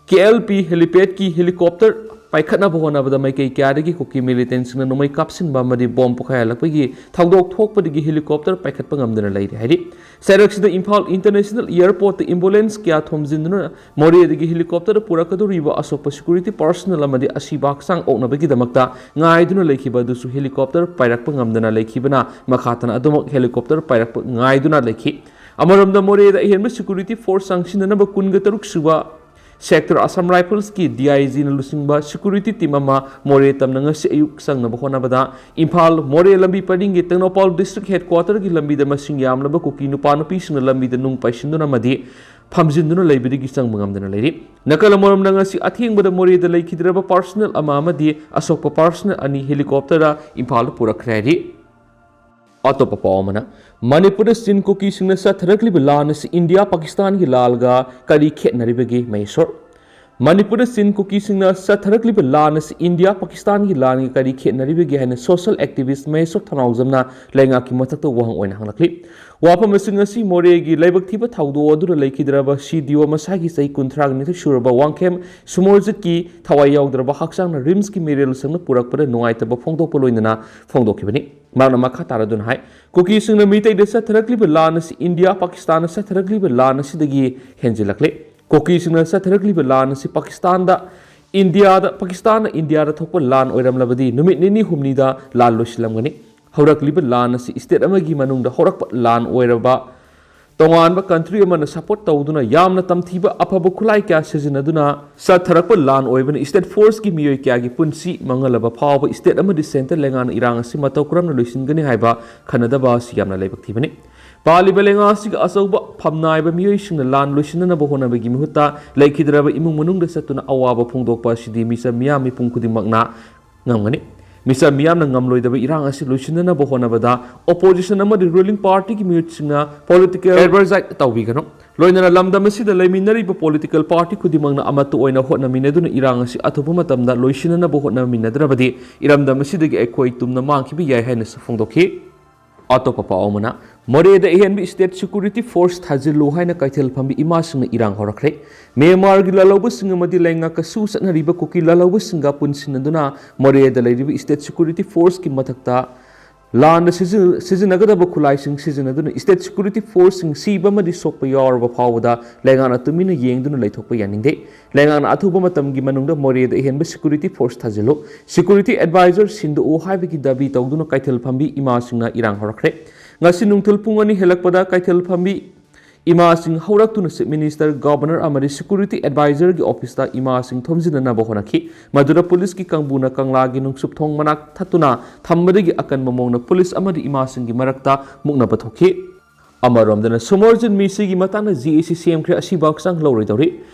ꯀꯦ ꯑꯦꯜ ꯄꯤ ꯍꯦꯂꯤꯄꯦꯗꯀꯤ ꯍꯦꯂꯤꯀꯣꯞꯇꯔ ꯄꯥꯏꯈꯠꯅꯕ ꯍꯣꯠꯅꯕꯗ ꯃꯥꯏꯀꯩ ꯀꯌꯥꯗꯒꯤ ꯀꯨꯀꯤ ꯃꯤꯂꯤꯇꯦꯟꯁꯤꯡꯅ ꯅꯣꯡꯃꯩ ꯀꯥꯞꯁꯤꯟꯕ ꯑꯃꯗꯤ ꯕꯣꯝ ꯄꯣꯈꯥꯏꯍꯜꯂꯛꯄꯒꯤ ꯊꯧꯗꯣꯛ ꯊꯣꯛꯄꯗꯒꯤ ꯍꯦꯂꯤꯀꯣꯞꯇꯔ ꯄꯥꯏꯈꯠꯄ ꯉꯝꯗꯅ ꯂꯩꯔꯤ ꯍꯥꯏꯔꯤ꯫ ꯆꯩꯔꯛꯁꯤꯗ ꯏꯝꯐꯥꯜ ꯏꯟꯇꯔꯅꯦꯁꯅꯦꯜ ꯑꯦꯌꯔꯄꯣꯔꯠꯇ ꯑꯦꯝꯕꯨꯂꯦꯟꯁ ꯀꯌꯥ ꯊꯣꯝꯖꯤꯟꯗꯨꯅ ꯃꯣꯔꯦꯗꯒꯤ ꯍꯦꯂꯤꯀꯣꯞꯇꯔꯗ ꯄꯨꯔꯛꯀꯗꯧꯔꯤꯕ ꯑꯁꯣꯛꯄ ꯁꯦꯀ꯭ꯌꯨꯔꯤꯇꯤ ꯄꯔꯁꯅꯦꯜ ꯑꯃꯗꯤ ꯑꯁꯤꯕ ꯍꯛꯆꯥꯡ ꯑꯣꯛꯅꯕꯒꯤꯗꯃꯛꯇ ꯉꯥꯏꯗꯨꯅ ꯂꯩꯈꯤꯕ ꯑꯗꯨꯁꯨ ꯍꯦꯂꯤꯀꯣꯞꯇꯔ ꯄꯥꯏꯔꯛꯄ ꯉꯝꯗꯅ ꯂꯩꯈꯤꯕꯅ ꯃꯈꯥ ꯇꯥꯅ ꯑꯗꯨꯃꯛ ꯍꯦꯂꯤꯀꯣꯞꯇꯔ ꯄꯥꯏꯔꯛꯄ ꯉꯥꯏꯗꯨꯅ ꯂꯩꯈꯤ꯫ ꯑꯃꯔꯣꯝꯗ ꯃꯣꯔꯦꯗ ꯑꯍꯦꯟꯕ ꯁꯦꯀ꯭ꯌꯨꯔꯤꯇꯤ ꯐꯣꯔꯁ ꯆꯪꯁꯤꯟꯅꯅꯕ ꯀꯨꯟꯒ ꯇꯔꯨꯛ ꯁꯨꯕ ꯁꯦꯛꯇꯔ ꯑꯁꯥꯝ ꯔꯥꯏꯐꯜꯁꯀꯤ ꯗꯤ ꯑꯥꯏ ꯖꯤꯅ ꯂꯨꯆꯤꯡꯕ ꯁꯦꯀ꯭ꯌꯨꯔꯤꯇꯤ ꯇꯤꯝ ꯑꯃ ꯃꯣꯔꯦ ꯇꯝꯅ ꯉꯁꯤ ꯑꯌꯨꯛ ꯆꯪꯅꯕ ꯍꯣꯠꯅꯕꯗ ꯏꯝꯐꯥꯜ ꯃꯣꯔꯦ ꯂꯝꯕꯤ ꯄꯔꯤꯡꯒꯤ ꯇꯦꯡꯅꯧꯄꯜ ꯗꯤꯁꯇ꯭ꯔꯤꯛ ꯍꯦꯗꯀ꯭ꯋꯥꯇꯔꯒꯤ ꯂꯝꯕꯤꯗ ꯃꯁꯤꯡ ꯌꯥꯝꯂꯕ ꯀꯨꯀꯤ ꯅꯨꯄꯥ ꯅꯨꯄꯤꯁꯤꯡꯅ ꯂꯝꯕꯤꯗ ꯅꯨꯡ ꯄꯥꯏꯁꯤꯟꯗꯨꯅ ꯑꯃꯗꯤ ꯐꯝꯖꯤꯟꯗꯨꯅ ꯂꯩꯕꯗꯒꯤ ꯆꯪꯕ ꯉꯝꯗꯅ ꯂꯩꯔꯤ꯫ ꯅꯥꯀꯜ ꯑꯃꯔꯣꯝꯗ ꯉꯁꯤ ꯑꯊꯦꯡꯕꯗ ꯃꯣꯔꯦꯗ ꯂꯩꯈꯤꯗ꯭ꯔꯕ ꯄꯥꯔꯁꯅꯦꯜ ꯑꯃ ꯑꯃꯗꯤ ꯑꯁꯣꯛꯄ ꯄꯥꯔꯁꯅꯦꯜ ꯑꯅꯤ ꯍꯦꯂꯤꯀꯣꯞꯇꯔꯗ ꯏꯝꯐꯥꯜꯗ ꯄꯨꯔꯛꯈ꯭ꯔꯦ ꯍꯥꯏꯔꯤ꯫ ꯑꯇꯣꯞꯄ ꯄꯥꯎ ꯑꯃꯅ, ꯃꯅꯤꯄꯨꯔꯗ ꯆꯤꯟ ꯀꯨꯀꯤꯁꯤꯡꯅ ꯆꯠꯊꯔꯛꯂꯤꯕ ꯂꯥꯟ ꯑꯁꯤ ꯏꯟꯗꯤꯌꯥ ꯄꯥꯀꯤꯁꯇꯥꯟꯒꯤ ꯂꯥꯜꯒ ꯀꯔꯤ ꯈꯦꯠꯅꯔꯤꯕꯒꯦ? ꯃꯍꯦꯁꯣꯔ꯫ ꯃꯅꯤꯄꯨꯔꯗ ꯆꯤꯟ ꯀꯨꯀꯤꯁꯤꯡꯅ ꯆꯠꯊꯔꯛꯂꯤꯕ ꯂꯥꯟ ꯑꯁꯤ ꯏꯟꯗꯤꯌꯥ ꯄꯥꯀꯤꯁꯇꯥꯟꯒꯤ ꯂꯥꯟꯒ ꯀꯔꯤ ꯈꯦꯠꯅꯔꯤꯕꯒꯦ ꯍꯥꯏꯅ ꯁꯣꯁꯤꯌꯦꯜ ꯑꯦꯛꯇꯤꯚꯤꯁ꯭ꯠ ꯃꯍꯦꯁꯣꯔ ꯊꯧꯅꯥꯎꯖꯝꯅ ꯂꯩꯉꯥꯛꯀꯤ ꯃꯊꯛꯇ ꯋꯥꯍꯪ ꯑꯣꯏꯅ ꯍꯪꯂꯛꯂꯤ꯫ ꯋꯥꯐꯝ ꯑꯁꯤꯡ ꯑꯁꯤ ꯃꯣꯔꯦꯒꯤ ꯂꯥꯏꯕꯛ ꯊꯤꯕ ꯊꯧꯗꯣꯛ ꯑꯗꯨꯗ ꯂꯩꯈꯤꯗ꯭ꯔꯕ ꯁꯤ ꯗꯤ ꯑꯣ ꯃꯁꯥꯒꯤ ꯆꯍꯤ ꯀꯨꯟꯊ꯭ꯔꯥꯒ ꯅꯤꯊꯣꯏ ꯁꯨꯔꯕ ꯋꯥꯡꯈꯦꯝ ꯁꯨꯃꯣꯔꯖꯤꯠꯀꯤ ꯊꯋꯥꯏ ꯌꯥꯎꯗ꯭ꯔꯕ ꯍꯛꯆꯥꯡꯅ ꯔꯤꯝꯁꯀꯤ ꯃꯦꯔꯤꯌꯦꯜ ꯁꯪꯗ ꯄꯨꯔꯛꯄꯗ ꯅꯨꯡꯉꯥꯏꯇꯕ ꯐꯣꯡꯗꯣꯛꯄ ꯂꯣꯏꯅꯅ ꯐꯣꯡꯗꯣꯛꯈꯤꯕꯅꯤ꯫ ꯃꯍꯥꯛꯅ ꯃꯈꯥ ꯇꯥꯔꯗꯨꯅ ꯍꯥꯏ, ꯀꯨꯀꯤꯁꯤꯡꯅ ꯃꯤꯇꯩꯗ ꯆꯠꯊꯔꯛꯂꯤꯕ ꯂꯥꯟ ꯑꯁꯤ ꯏꯟꯗꯤꯌꯥ ꯄꯥꯀꯤꯁꯇꯥꯟꯗ ꯆꯠꯊꯔꯛꯂꯤꯕ ꯂꯥꯟ ꯑꯁꯤꯗꯒꯤ ꯍꯦꯟꯖꯤꯜꯂꯛꯂꯦ꯫ ꯀꯨꯀꯤꯁꯤꯡꯅ ꯆꯠꯊꯔꯛꯂꯤꯕ ꯂꯥꯟ ꯑꯁꯤ ꯄꯥꯀꯤꯁꯇꯥꯟꯗ ꯏꯟꯗꯤꯌꯥꯗ, ꯄꯥꯀꯤꯁꯇꯥꯟꯅ ꯏꯟꯗꯤꯌꯥꯗ ꯊꯣꯛꯄ ꯂꯥꯟ ꯑꯣꯏꯔꯝꯂꯕꯗꯤ ꯅꯨꯃꯤꯠ ꯅꯤꯅꯤ ꯍꯨꯝꯅꯤꯗ ꯂꯥꯟ ꯂꯣꯏꯁꯤꯜꯂꯝꯒꯅꯤ꯫ ꯍꯧꯔꯛꯂꯤꯕ ꯂꯥꯟ ꯑꯁꯤ ꯁ꯭ꯇꯦꯠ ꯑꯃꯒꯤ ꯃꯅꯨꯡꯗ ꯍꯧꯔꯛꯄ ꯂꯥꯟ ꯑꯣꯏꯔꯕ, ꯇꯣꯉꯥꯟꯕ ꯀꯟꯇ꯭ꯔꯤ ꯑꯃꯅ ꯁꯄꯣꯔꯠ ꯇꯧꯗꯨꯅ ꯌꯥꯝꯅ ꯇꯝꯊꯤꯕ ꯑꯐꯕ ꯈꯨꯠꯂꯥꯏ ꯀꯌꯥ ꯁꯤꯖꯤꯟꯅꯗꯨꯅ ꯆꯠꯊꯔꯛꯄ ꯂꯥꯟ ꯑꯣꯏꯕꯅ ꯁ꯭ꯇꯦꯠ ꯐꯣꯔꯁꯀꯤ ꯃꯤꯑꯣꯏ ꯀꯌꯥꯒꯤ ꯄꯨꯟꯁꯤ ꯃꯥꯡꯍꯜꯂꯕ ꯐꯥꯎꯕ ꯁ꯭ꯇꯦꯠ ꯑꯃꯗꯤ ꯁꯦꯟꯇꯔ ꯂꯩꯉꯥꯛꯅ ꯏꯔꯥꯡ ꯑꯁꯤ ꯃꯇꯧ ꯀꯔꯝꯅ ꯂꯣꯏꯁꯤꯟꯒꯅꯤ ꯍꯥꯏꯕ ꯈꯟꯅꯗꯕ ꯑꯁꯤ ꯌꯥꯝꯅ ꯂꯥꯏꯕꯛ ꯊꯤꯕꯅꯤ꯫ ꯄꯥꯜꯂꯤꯕ ꯂꯩꯉꯥꯛ ꯑꯁꯤꯒꯤ ꯑꯆꯧꯕ ꯐꯝꯅꯥꯏꯕ ꯃꯤꯑꯣꯏꯁꯤꯡꯅ ꯂꯥꯟ ꯂꯣꯏꯁꯤꯟꯅꯅꯕ ꯍꯣꯠꯅꯕꯒꯤ ꯃꯍꯨꯠꯇ ꯂꯩꯈꯤꯗ꯭ꯔꯕ ꯏꯃꯨꯡ ꯃꯅꯨꯡꯗ ꯆꯠꯇꯨꯅ ꯑꯋꯥꯕ ꯐꯣꯡꯗꯣꯛꯄ ꯑꯁꯤꯗꯤ ꯃꯤꯆꯝ ꯃꯤꯌꯥꯝ ꯃꯤꯄꯨꯝ ꯈꯨꯗꯤꯡꯃꯛꯅ ꯉꯝꯒꯅꯤ꯫ ꯃꯤꯆꯝ ꯃꯤꯌꯥꯝꯅ ꯉꯝꯂꯣꯏꯗꯕ ꯏꯔꯥꯡ ꯑꯁꯤ ꯂꯣꯏꯁꯤꯟꯅꯅꯕ ꯍꯣꯠꯅꯕꯗ ꯑꯣꯄꯣꯖꯤꯁꯟ ꯑꯃꯗꯤ ꯔꯨꯂꯤꯡ ꯄꯥꯔꯇꯤꯒꯤ ꯃꯤꯍꯨꯠꯁꯤꯡꯅ ꯄꯣꯂꯤꯇꯤꯀꯦꯜ ꯑꯦꯗꯚꯔꯖꯥꯏꯠ ꯇꯧꯕꯤꯒꯅꯨ꯫ ꯂꯣꯏꯅꯅ ꯂꯝꯗꯝ ꯑꯁꯤꯗ ꯂꯩꯃꯤꯟꯅꯔꯤꯕ ꯄꯣꯂꯤꯇꯤꯀꯦꯜ ꯄꯥꯔꯇꯤ ꯈꯨꯗꯤꯡꯃꯛꯅ ꯑꯃꯠꯇ ꯑꯣꯏꯅ ꯍꯣꯠꯅꯃꯤꯟꯅꯗꯨꯅ ꯏꯔꯥꯡ ꯑꯁꯤ ꯑꯊꯨꯕ ꯃꯇꯝꯗ ꯂꯣꯏꯁꯤꯟꯅꯅꯕ ꯍꯣꯠꯅꯃꯤꯟꯅꯗ꯭ꯔꯕꯗꯤ ꯏꯔꯝꯗꯝ ꯑꯁꯤꯗꯒꯤ ꯑꯩꯈꯣꯏ ꯇꯨꯝꯅ ꯃꯥꯡꯈꯤꯕ ꯌꯥꯏ ꯍꯥꯏꯅꯁꯨ ꯐꯣꯡꯗꯣꯛꯈꯤ꯫ ꯑꯇꯣꯞꯄ ꯄꯥꯎ ꯑꯃꯅ, ꯃꯣꯔꯦꯗ ꯑꯍꯦꯟꯕ ꯁ꯭ꯇꯦꯠ ꯁꯦꯀ꯭ꯌꯨꯔꯤꯇꯤ ꯐꯣꯔꯁ ꯊꯥꯖꯤꯜꯂꯨ ꯍꯥꯏꯅ ꯀꯩꯊꯦꯜ ꯐꯝꯕꯤ ꯏꯃꯥꯁꯤꯡꯅ ꯏꯔꯥꯡ ꯍꯧꯔꯛꯈ꯭ꯔꯦ꯫ ꯃ꯭ꯌꯥꯟꯃꯥꯔꯒꯤ ꯂꯥꯜꯍꯧꯕꯁꯤꯡ ꯑꯃꯗꯤ ꯂꯩꯉꯥꯛꯀ ꯁꯨ ꯆꯠꯅꯔꯤꯕ ꯀꯨꯀꯤ ꯂꯥꯜꯍꯧꯕꯁꯤꯡꯒ ꯄꯨꯟꯁꯤꯟꯅꯗꯨꯅ ꯃꯣꯔꯦꯗ ꯂꯩꯔꯤꯕ ꯁ꯭ꯇꯦꯠ ꯁꯦꯀ꯭ꯌꯨꯔꯤꯇꯤ ꯐꯣꯔꯁꯀꯤ ꯃꯊꯛꯇ ꯂꯥꯟꯗ ꯁꯤꯖꯤ-, ꯁꯤꯖꯤꯟꯅꯒꯗꯕ ꯈꯨꯠꯂꯥꯏꯁꯤꯡ ꯁꯤꯖꯤꯟꯅꯗꯨꯅ ꯁ꯭ꯇꯦꯠ ꯁꯦꯀ꯭ꯌꯨꯔꯤꯇꯤ ꯐꯣꯔꯁꯁꯤꯡ ꯁꯤꯕ ꯑꯃꯗꯤ ꯁꯣꯛꯄ ꯌꯥꯎꯔꯕ ꯐꯥꯎꯕꯗ ꯂꯩꯉꯥꯛꯅ ꯇꯨꯃꯤꯟꯅ ꯌꯦꯡꯗꯨꯅ ꯂꯩꯊꯣꯛꯄ ꯌꯥꯅꯤꯡꯗꯦ꯫ ꯂꯩꯉꯥꯛꯅ ꯑꯊꯨꯕ ꯃꯇꯝꯒꯤ ꯃꯅꯨꯡꯗ ꯃꯣꯔꯦꯗ ꯑꯍꯦꯟꯕ ꯁꯦꯀ꯭ꯌꯨꯔꯤꯇꯤ ꯐꯣꯔꯁ ꯊꯥꯖꯤꯜꯂꯨ, ꯁꯦꯀ꯭ꯌꯨꯔꯤꯇꯤ ꯑꯦꯗꯚꯥꯏꯖꯔ ꯁꯤꯟꯗꯣꯛꯎ ꯍꯥꯏꯕꯒꯤ ꯗꯥꯕꯤ ꯇꯧꯗꯨꯅ ꯀꯩꯊꯦꯜ ꯐꯝꯕꯤ ꯏꯃꯥꯁꯤꯡꯅ ꯏꯔꯥꯡ ꯍꯧꯔꯛꯈ꯭ꯔꯦ꯫ ꯉꯁꯤ ꯅꯨꯡꯊꯤꯜ ꯄꯨꯡ ꯑꯅꯤ ꯍꯦꯜꯂꯛꯄꯗ ꯀꯩꯊꯦꯜ ꯐꯝꯕꯤ ꯏꯃꯥꯁꯤꯡ ꯍꯧꯔꯛꯇꯨꯅ ꯆꯤꯐ ꯃꯤꯅꯤꯁꯇꯔ, ꯒꯚꯔꯅꯔ ꯑꯃꯗꯤ ꯁꯦꯀ꯭ꯌꯨꯔꯤꯇꯤ ꯑꯦꯗꯚꯥꯏꯖꯔꯒꯤ ꯑꯣꯐꯤꯁꯇ ꯏꯃꯥꯁꯤꯡ ꯊꯣꯝꯖꯤꯟꯅꯅꯕ ꯍꯣꯠꯅꯈꯤ꯫ ꯃꯗꯨꯗ ꯄꯨꯂꯤꯁꯀꯤ ꯀꯥꯡꯕꯨꯅ ꯀꯪꯂꯥꯒꯤ ꯅꯨꯡꯁꯨꯞ ꯊꯣꯡ ꯃꯅꯥꯛ ꯊꯠꯇꯨꯅ ꯊꯝꯕꯗꯒꯤ ꯑꯀꯟꯕ ꯃꯑꯣꯡꯗ ꯄꯨꯂꯤꯁ ꯑꯃꯗꯤ ꯏꯃꯥꯁꯤꯡꯒꯤ ꯃꯔꯛꯇ ꯃꯨꯛꯅꯕ ꯊꯣꯛꯈꯤ꯫ ꯑꯃꯔꯣꯝꯗꯅ ꯁꯨꯃꯔꯖꯤꯠ ꯃꯤꯁꯤꯒꯤ ꯃꯇꯥꯡꯗ ꯖꯤ ꯑꯦ ꯁꯤ ꯁꯦꯝꯈ꯭ꯔꯦ, ꯑꯁꯤꯕꯨ ꯍꯛꯆꯥꯡ ꯂꯧꯔꯣꯏꯗꯧꯔꯤ꯫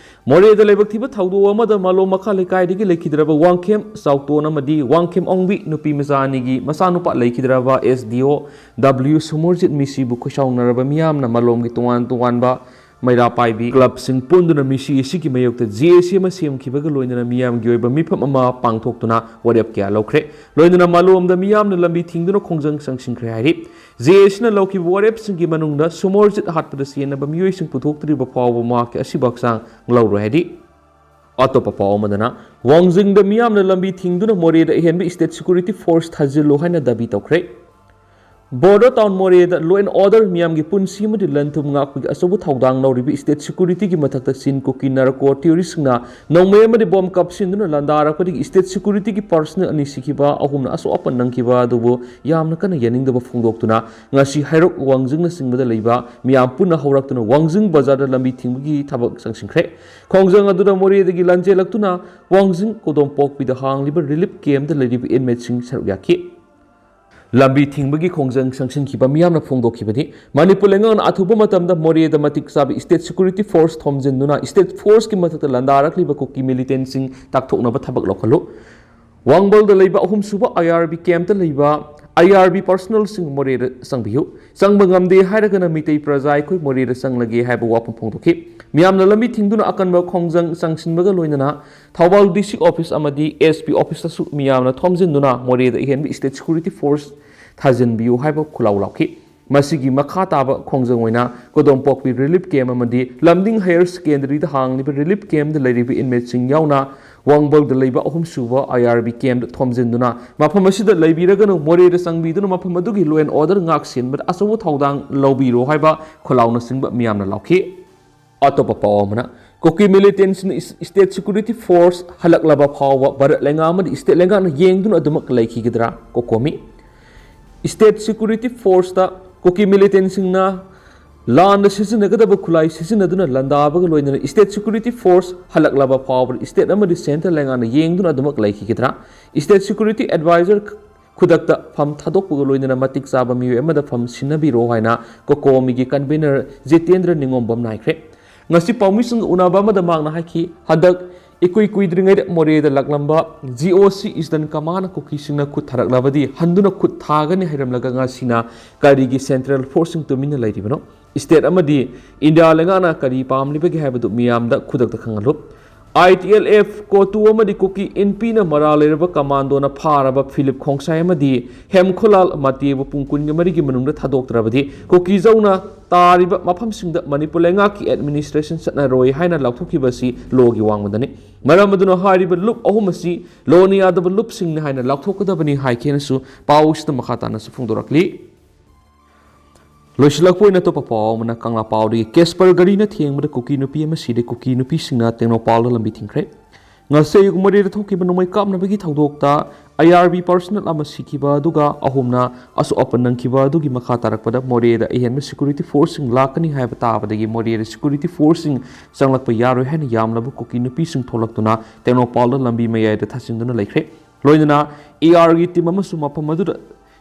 ꯃꯣꯔꯦꯗ ꯂꯥꯏꯕꯛ ꯊꯤꯕ ꯊꯧꯗꯣꯛ ꯑꯃꯗ ꯃꯥꯂꯣꯝ ꯃꯈꯥ ꯂꯩꯀꯥꯏꯗꯒꯤ ꯂꯩꯈꯤꯗ꯭ꯔꯕ ꯋꯥꯡꯈꯦꯝ ꯆꯥꯎꯇꯣꯟ ꯑꯃꯗꯤ ꯋꯥꯡꯈꯦꯝ ꯑꯣꯡꯕꯤ ꯅꯨꯄꯤ ꯃꯆꯥ ꯑꯅꯤꯒꯤ ꯃꯆꯥꯅꯨꯄꯥ ꯂꯩꯈꯤꯗ꯭ꯔꯕ ꯑꯦꯁ ꯗꯤ ꯑꯣ ꯗꯕ꯭ꯂꯤꯎ ꯁꯨꯃꯔꯖꯤꯠ ꯃꯤꯁꯤꯕꯨ ꯈꯣꯏꯁꯥꯎꯅꯔꯕ ꯃꯤꯌꯥꯝꯅ ꯃꯥꯂꯣꯝꯒꯤ ꯇꯣꯉꯥꯟ ꯇꯣꯉꯥꯟꯕ ꯃꯩꯔꯥ ꯄꯥꯏꯕꯤ ꯀ꯭ꯂꯕꯁꯤꯡ ꯄꯨꯟꯗꯨꯅ ꯃꯤꯁꯤ ꯑꯁꯤꯒꯤ ꯃꯥꯌꯣꯛꯇ ꯖꯦ ꯑꯦ ꯁꯤ ꯑꯃ ꯁꯦꯝꯈꯤꯕꯒ ꯂꯣꯏꯅꯅ ꯃꯤꯌꯥꯝꯒꯤ ꯑꯣꯏꯕ ꯃꯤꯐꯝ ꯑꯃ ꯄꯥꯡꯊꯣꯛꯇꯨꯅ ꯋꯥꯔꯦꯞ ꯀꯌꯥ ꯂꯧꯈ꯭ꯔꯦ꯫ ꯂꯣꯏꯅꯅ ꯃꯥꯂꯣꯝꯗ ꯃꯤꯌꯥꯝꯅ ꯂꯝꯕꯤ ꯊꯤꯡꯗꯨꯅ ꯈꯣꯡꯖꯪ ꯆꯪꯁꯤꯟꯈ꯭ꯔꯦ ꯍꯥꯏꯔꯤ꯫ ꯖꯦ ꯑꯦ ꯁꯤꯅ ꯂꯧꯈꯤꯕ ꯋꯥꯔꯦꯞꯁꯤꯡꯒꯤ ꯃꯅꯨꯡꯗ ꯁꯨꯃꯣꯔꯖꯤꯠ ꯍꯥꯠꯄꯗ ꯆꯦꯟꯅꯕ ꯃꯤꯑꯣꯏꯁꯤꯡ ꯄꯨꯊꯣꯛꯇ꯭ꯔꯤꯕ ꯐꯥꯎꯕ ꯃꯍꯥꯛꯀꯤ ꯑꯁꯤꯕ ꯍꯛꯆꯥꯡ ꯂꯧꯔꯣꯏ ꯍꯥꯏꯔꯤ꯫ ꯑꯇꯣꯞꯄ ꯄꯥꯎ ꯑꯃꯗꯅ, ꯋꯥꯡꯖꯤꯡꯗ ꯃꯤꯌꯥꯝꯅ ꯂꯝꯕꯤ ꯊꯤꯡꯗꯨꯅ ꯃꯣꯔꯦꯗ ꯑꯍꯦꯟꯕ state security force ꯊꯥꯖꯤꯜꯂꯨ ꯍꯥꯏꯅ ꯗꯥꯕꯤ ꯇꯧꯈ꯭ꯔꯦ꯫ ꯕꯣꯔꯗꯔ ꯇꯥꯎꯟ ꯃꯣꯔꯦꯗ law and order, ꯃꯤꯌꯥꯝꯒꯤ ꯄꯨꯟꯁꯤ ꯑꯃꯗꯤ ꯂꯟ ꯊꯨꯝ ꯉꯥꯛꯄꯒꯤ ꯑꯆꯧꯕ ꯊꯧꯗꯥꯡ ꯂꯧꯔꯤꯕ state security ꯒꯤ ꯃꯊꯛꯇ ꯆꯤꯟ ꯀꯨꯀꯤ ꯅꯥꯔꯀꯣ ꯇꯦꯔꯣꯔꯤꯁꯁꯤꯡꯅ ꯅꯣꯡꯃꯩ ꯑꯃꯗꯤ ꯕꯣꯝ ꯀꯥꯞꯁꯤꯟꯗꯨꯅ ꯂꯥꯟꯗꯥꯔꯛꯄꯗꯒꯤ state security ꯒꯤ personnel ꯑꯅꯤ ꯁꯤꯈꯤꯕ, ꯑꯍꯨꯝꯅ ꯑꯁꯣꯛ ꯑꯄꯟ ꯅꯪꯈꯤꯕ ꯑꯗꯨꯕꯨ ꯌꯥꯝꯅ ꯀꯟꯅ ꯌꯥꯅꯤꯡꯗꯕ ꯐꯣꯡꯗꯣꯛꯇꯨꯅ ꯉꯁꯤ ꯍꯩꯔꯣꯛ, ꯋꯥꯡꯖꯤꯡꯅꯆꯤꯡꯕꯗ ꯂꯩꯕ ꯃꯤꯌꯥꯝ ꯄꯨꯟꯅ ꯍꯧꯔꯛꯇꯨꯅ ꯋꯥꯡꯖꯤꯡ ꯕꯖꯥꯔꯗ ꯂꯝꯕꯤ ꯊꯤꯡꯕꯒꯤ ꯊꯕꯛ ꯆꯪꯁꯤꯟꯈ꯭ꯔꯦ꯫ ꯈꯣꯡꯖꯪ ꯑꯗꯨꯗ ꯃꯣꯔꯦꯗꯒꯤ ꯂꯥꯟꯖꯦꯜꯂꯛꯇꯨꯅ ꯋꯥꯡꯖꯤꯡ ꯀꯣꯗꯣꯝꯄꯣꯛꯄꯤꯗ ꯍꯥꯡꯂꯤꯕ relief camp ꯇ ꯂꯩꯔꯤꯕ inmate ꯁꯤꯡ ꯁꯔꯨꯛ ꯌꯥꯈꯤ꯫ ꯂꯝꯕꯤ ꯊꯤꯡꯕꯒꯤ ꯈꯣꯡꯖꯪ ꯆꯪꯁꯤꯟꯈꯤꯕ ꯃꯤꯌꯥꯝꯅ ꯐꯣꯡꯗꯣꯛꯈꯤꯕꯅꯤ꯫ ꯃꯅꯤꯄꯨꯔ ꯂꯩꯉꯥꯛꯅ ꯑꯊꯨꯕ ꯃꯇꯝꯗ ꯃꯣꯔꯦꯗ ꯃꯇꯤꯛ ꯆꯥꯕ state security force ꯊꯣꯝꯖꯤꯟꯗꯨꯅ state force ꯀꯤ ꯃꯊꯛꯇ ꯂꯥꯟꯗꯥꯔꯛꯂꯤꯕ ꯀꯨꯀꯤ militant ꯁꯤꯡ ꯇꯥꯛꯊꯣꯛꯅꯕ ꯊꯕꯛ ꯂꯧꯈꯠꯂꯨ꯫ ꯋꯥꯡꯕꯜꯗ ꯂꯩꯕ ꯑꯍꯨꯝꯁꯨꯕ I R B camp ꯇ ꯂꯩꯕ I R B personnel ꯁꯤꯡ ꯃꯣꯔꯦꯗ ꯆꯪꯕꯤꯌꯨ꯫ ꯆꯪꯕ ꯉꯝꯗꯦ ꯍꯥꯏꯔꯒꯅ ꯃꯤꯇꯩ ꯄ꯭ꯔꯖꯥ ꯑꯩꯈꯣꯏ ꯃꯣꯔꯦꯗ ꯆꯪꯂꯒꯦ ꯍꯥꯏꯕ ꯋꯥꯐꯝ ꯐꯣꯡꯗꯣꯛꯈꯤ꯫ ꯃꯤꯌꯥꯝꯅ ꯂꯝꯕꯤ ꯊꯤꯡꯗꯨꯅ ꯑꯀꯟꯕ ꯈꯣꯡꯖꯪ ꯆꯪꯁꯤꯟꯕꯒ ꯂꯣꯏꯅꯅ ꯊꯧꯕꯥꯜ district office ꯑꯃꯗꯤ S P office ꯇꯁꯨ ꯃꯤꯌꯥꯝꯅ ꯊꯣꯝꯖꯤꯟꯗꯨꯅ ꯃꯣꯔꯦꯗ ꯑꯍꯦꯟꯕ state security force ꯊꯥꯖꯤꯟꯕꯤꯌꯨ ꯍꯥꯏꯕ ꯈꯨꯜꯂꯥꯎ ꯂꯥꯎꯈꯤ꯫ ꯃꯁꯤꯒꯤ ꯃꯈꯥ ꯇꯥꯕ ꯈꯣꯡꯖꯪ ꯑꯣꯏꯅ ꯀꯣꯗꯣꯝꯄꯣꯛꯄꯤ relief camp ꯑꯃꯗꯤ ꯂꯝꯗꯤꯡ higher secondary ꯗ ꯍꯥꯡꯂꯤꯕ relief camp ꯇ ꯂꯩꯔꯤꯕ inmate ꯁꯤꯡ ꯌꯥꯎꯅ ꯋꯥꯡꯕꯜꯗ ꯂꯩꯕ ꯑꯍꯨꯝꯁꯨꯕ I R B camp ꯇ ꯊꯣꯝꯖꯤꯟꯗꯨꯅ ꯃꯐꯝ ꯑꯁꯤꯗ ꯂꯩꯕꯤꯔꯒꯅꯨ, ꯃꯣꯔꯦꯗ ꯆꯪꯕꯤꯗꯨꯅ ꯃꯐꯝ ꯑꯗꯨꯒꯤ law and order ꯉꯥꯛ ꯁꯦꯟꯕꯗ ꯑꯆꯧꯕ ꯊꯧꯗꯥꯡ ꯂꯧꯕꯤꯔꯣ ꯍꯥꯏꯕ ꯈꯨꯜꯂꯥꯎꯅꯆꯤꯡꯕ ꯃꯤꯌꯥꯝꯅ ꯂꯥꯎꯈꯤ꯫ ꯑꯇꯣꯞꯄ ꯄꯥꯎ ꯑꯃꯅ, ꯀꯨꯀꯤ militant ꯁꯤꯡꯅ is-, state security force ꯍꯜꯂꯛꯂꯕ ꯐꯥꯎꯕ ꯚꯥꯔꯠ ꯂꯩꯉꯥꯛ ꯑꯃꯗꯤ state ꯂꯩꯉꯥꯛꯅ ꯌꯦꯡꯗꯨꯅ ꯑꯗꯨꯃꯛ ꯂꯩꯈꯤꯒꯗ꯭ꯔꯥ? ꯀꯣꯀꯣꯃꯤ꯫ State security force ꯇ ꯀꯨꯀꯤ militant ꯁꯤꯡꯅ ꯂꯥꯟꯗ ꯁꯤꯖꯤꯟꯅꯒꯗꯕ ꯈꯨꯠꯂꯥꯏ ꯁꯤꯖꯤꯟꯅꯗꯨꯅ ꯂꯥꯟꯗꯥꯕꯒ ꯂꯣꯏꯅꯅ state security force ꯍꯜꯂꯛꯂꯕ ꯐꯥꯎꯕꯗ state ꯑꯃꯗꯤ central ꯂꯩꯉꯥꯛꯅ ꯌꯦꯡꯗꯨꯅ ꯑꯗꯨꯃꯛ ꯂꯩꯈꯤꯒꯗ꯭ꯔꯥ? State security advisor ꯈꯨꯗꯛꯇ ꯐꯝ ꯊꯥꯗꯣꯛꯄꯒ ꯂꯣꯏꯅꯅ ꯃꯇꯤꯛ ꯆꯥꯕ ꯃꯤꯑꯣꯏ ꯑꯃꯗ ꯐꯝ ꯁꯤꯟꯅꯕꯤꯔꯣ ꯍꯥꯏꯅ ꯀꯣꯀꯣꯃꯤꯒꯤ convener ꯖꯤꯇꯦꯟꯗ꯭ꯔ ꯅꯤꯉꯣꯝꯕꯝꯅ ꯍꯥꯏꯈ꯭ꯔꯦ꯫ ꯉꯁꯤ ꯄꯥꯎꯃꯤꯁꯤꯡꯒ ꯎꯅꯕ ꯑꯃꯗ ꯃꯍꯥꯛꯅ ꯍꯥꯏꯈꯤ, ꯍꯟꯗꯛ ꯏꯀꯨꯏ ꯀꯨꯏꯗ꯭ꯔꯤꯉꯩꯗ ꯃꯣꯔꯦꯗ ꯂꯥꯛꯂꯝꯕ G O C Eastern Command ꯀꯨꯀꯤꯁꯤꯡꯅ ꯈꯨꯠ ꯊꯥꯔꯛꯂꯕꯗꯤ ꯍꯟꯗꯨꯅ ꯈꯨꯠ ꯊꯥꯒꯅꯤ ꯍꯥꯏꯔꯝꯂꯒ ꯉꯁꯤꯅ ꯀꯔꯤꯒꯤ central force ꯁꯤꯡ ꯇꯨꯃꯤꯟꯅ ꯂꯩꯔꯤꯕꯅꯣ? ꯁ꯭ꯇꯦꯠ ꯑꯃꯗꯤ ꯏꯟꯗꯤꯌꯥ ꯂꯩꯉꯥꯛꯅ ꯀꯔꯤ ꯄꯥꯝꯂꯤꯕꯒꯦ ꯍꯥꯏꯕꯗꯨ ꯃꯤꯌꯥꯝꯗ ꯈꯨꯗꯛꯇ ꯈꯪꯍꯜꯂꯨ꯫ ꯑꯥꯏ ꯇꯤ ꯑꯦꯜ ꯑꯦꯐ ꯀꯣꯇꯨ ꯑꯃꯗꯤ ꯀꯨꯀꯤ ꯏꯟꯄꯤꯅ ꯃꯔꯥꯜ ꯂꯩꯔꯕ ꯀꯃꯥꯟꯗꯣꯅ ꯐꯥꯔꯕ ꯐꯤꯂꯤꯞ ꯈꯣꯡꯁꯥꯏ ꯑꯃꯗꯤ ꯍꯦꯝꯈꯨꯂꯥꯜ ꯃꯇꯦꯕꯨ ꯄꯨꯡ ꯀꯨꯟꯒ ꯃꯔꯤꯒꯤ ꯃꯅꯨꯡꯗ ꯊꯥꯗꯣꯛꯇ꯭ꯔꯕꯗꯤ ꯀꯨꯀꯤꯖꯧꯅ ꯇꯥꯔꯤꯕ ꯃꯐꯝꯁꯤꯡꯗ ꯃꯅꯤꯄꯨꯔ ꯂꯩꯉꯥꯛꯀꯤ ꯑꯦꯗꯃꯤꯅꯤꯁꯇ꯭ꯔꯦꯁꯟ ꯆꯠꯅꯔꯣꯏ ꯍꯥꯏꯅ ꯂꯥꯎꯊꯣꯛꯈꯤꯕ ꯑꯁꯤ ꯂꯣꯒꯤ ꯋꯥꯡꯃꯗꯅꯤ꯫ ꯃꯔꯝ ꯑꯗꯨꯅ ꯍꯥꯏꯔꯤꯕ ꯂꯨꯞ ꯑꯍꯨꯝ ꯑꯁꯤ ꯂꯣꯅ ꯌꯥꯗꯕ ꯂꯨꯞꯁꯤꯡꯅꯤ ꯍꯥꯏꯅ ꯂꯥꯎꯊꯣꯛꯀꯗꯕꯅꯤ ꯍꯥꯏꯈꯤꯅꯁꯨ ꯄꯥꯎꯁꯤꯗ ꯃꯈꯥ ꯇꯥꯅꯁꯨ ꯐꯣꯡꯗꯣꯔꯛꯂꯤ꯫ ꯂꯣꯏꯁꯤꯜꯂꯛꯄ ꯑꯣꯏꯅ ꯑꯇꯣꯞꯄ ꯄꯥꯎ ꯑꯃꯅ ꯀꯪꯂꯥ ꯄꯥꯎꯗꯒꯤ ꯀꯦꯁꯄꯔ ꯒꯥꯔꯤꯅ ꯊꯦꯡꯕꯗ ꯀꯨꯀꯤ ꯅꯨꯄꯤ ꯑꯃ ꯁꯤꯔꯦ꯫ ꯀꯨꯀꯤ ꯅꯨꯄꯤꯁꯤꯡꯅ ꯇꯦꯡꯅꯧꯄꯜꯗ ꯂꯝꯕꯤ ꯊꯤꯡꯈ꯭ꯔꯦ꯫ ꯉꯁꯤ ꯑꯌꯨꯛ ꯃꯣꯔꯦꯗ ꯊꯣꯛꯈꯤꯕ ꯅꯣꯡꯃꯩ ꯀꯥꯞꯅꯕꯒꯤ ꯊꯧꯗꯣꯛꯇ ꯑꯥꯏ ꯑꯥꯔ ꯕꯤ ꯄꯥꯔꯁꯅꯦꯜ ꯑꯃ ꯁꯤꯈꯤꯕ ꯑꯗꯨꯒ ꯑꯍꯨꯝꯅ ꯑꯁꯣꯛ ꯑꯄꯟ ꯅꯪꯈꯤꯕ ꯑꯗꯨꯒꯤ ꯃꯈꯥ ꯇꯥꯔꯛꯄꯗ ꯃꯣꯔꯦꯗ ꯑꯍꯦꯟꯕ ꯁꯦꯀ꯭ꯌꯨꯔꯤꯇꯤ ꯐꯣꯔꯁꯁꯤꯡ ꯂꯥꯛꯀꯅꯤ ꯍꯥꯏꯕ ꯇꯥꯕꯗꯒꯤ ꯃꯣꯔꯦꯗ ꯁꯦꯀ꯭ꯌꯨꯔꯤꯇꯤ ꯐꯣꯔꯁꯁꯤꯡ ꯆꯪꯂꯛꯄ ꯌꯥꯔꯣꯏ ꯍꯥꯏꯅ ꯌꯥꯝꯂꯕ ꯀꯨꯀꯤ ꯅꯨꯄꯤꯁꯤꯡ ꯊꯣꯛꯂꯛꯇꯨꯅ ꯇꯦꯡꯅꯧꯄꯜꯗ ꯂꯝꯕꯤ ꯃꯌꯥꯏꯗ ꯊꯥꯖꯤꯟꯗꯨꯅ ꯂꯩꯈ꯭ꯔꯦ꯫ ꯂꯣꯏꯅꯅ ꯑꯦ ꯑꯥꯔꯒꯤ ꯇꯤꯝ ꯑꯃꯁꯨ ꯃꯐꯝ ꯑꯗꯨꯗ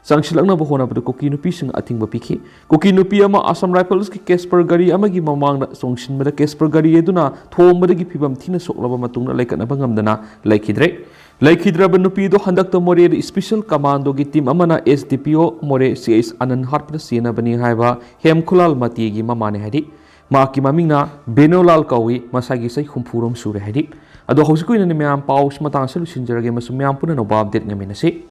ꯆꯪꯁꯤꯜꯂꯛꯅꯕ ꯍꯣꯠꯅꯕꯗ ꯀꯨꯀꯤ ꯅꯨꯄꯤꯁꯤꯡ ꯑꯊꯤꯡꯕ ꯄꯤꯈꯤ꯫ ꯀꯨꯀꯤ ꯅꯨꯄꯤ ꯑꯃ ꯑꯁꯥꯝ ꯔꯥꯏꯐꯜꯁꯀꯤ ꯀꯦꯁꯄꯔ ꯒꯥꯔꯤ ꯑꯃꯒꯤ ꯃꯃꯥꯡꯗ ꯆꯣꯡꯁꯤꯟꯕꯗ ꯀꯦꯁꯄꯔ ꯒꯥꯔꯤ ꯑꯗꯨꯅ ꯊꯣꯝꯕꯗꯒꯤ ꯐꯤꯕꯝ ꯊꯤꯅ ꯁꯣꯛꯂꯕ ꯃꯇꯨꯡꯗ ꯂꯩꯈꯠꯅꯕ ꯉꯝꯗꯅ ꯂꯩꯈꯤꯗ꯭ꯔꯦ꯫ ꯂꯩꯈꯤꯗ꯭ꯔꯕ ꯅꯨꯄꯤ ꯑꯗꯨ ꯍꯟꯗꯛꯇ ꯃꯣꯔꯦꯗ ꯏꯁꯄꯤꯁꯦꯜ ꯀꯃꯥꯟꯗꯣꯒꯤ ꯇꯤꯝ ꯑꯃꯅ ꯑꯦꯁ ꯗꯤ ꯄꯤ ꯑꯣ ꯃꯣꯔꯦ ꯁꯤ ꯑꯩꯆ ꯑꯅꯟ ꯍꯥꯠꯄꯗ ꯆꯦꯟꯅꯕꯅꯤ ꯍꯥꯏꯕ ꯍꯦꯝꯈꯨꯂꯥꯜ ꯃꯇꯦꯒꯤ ꯃꯃꯥꯅꯤ ꯍꯥꯏꯔꯤ꯫ ꯃꯍꯥꯛꯀꯤ ꯃꯃꯤꯡꯅ ꯕꯦꯅꯣꯂꯥꯜ ꯀꯧꯏ, ꯃꯁꯥꯒꯤ ꯆꯍꯤ ꯍꯨꯝꯐꯨꯔꯣꯝ ꯁꯨꯔꯦ ꯍꯥꯏꯔꯤ꯫ ꯑꯗꯣ ꯍꯧꯖꯤꯛꯀꯤ ꯑꯣꯏꯅꯗꯤ ꯃꯌꯥꯝ ꯄꯥꯎꯁꯤ ꯃꯇꯥꯡꯁꯤ ꯂꯣꯏꯁꯤꯟꯖꯔꯒꯦ ꯑꯃꯁꯨꯡ ꯃꯌꯥꯝ ꯄꯨꯟꯅ ꯑꯅꯧꯕ ꯑꯞꯗꯦꯠ ꯉꯥꯏꯃꯤꯟꯅꯁꯤ꯫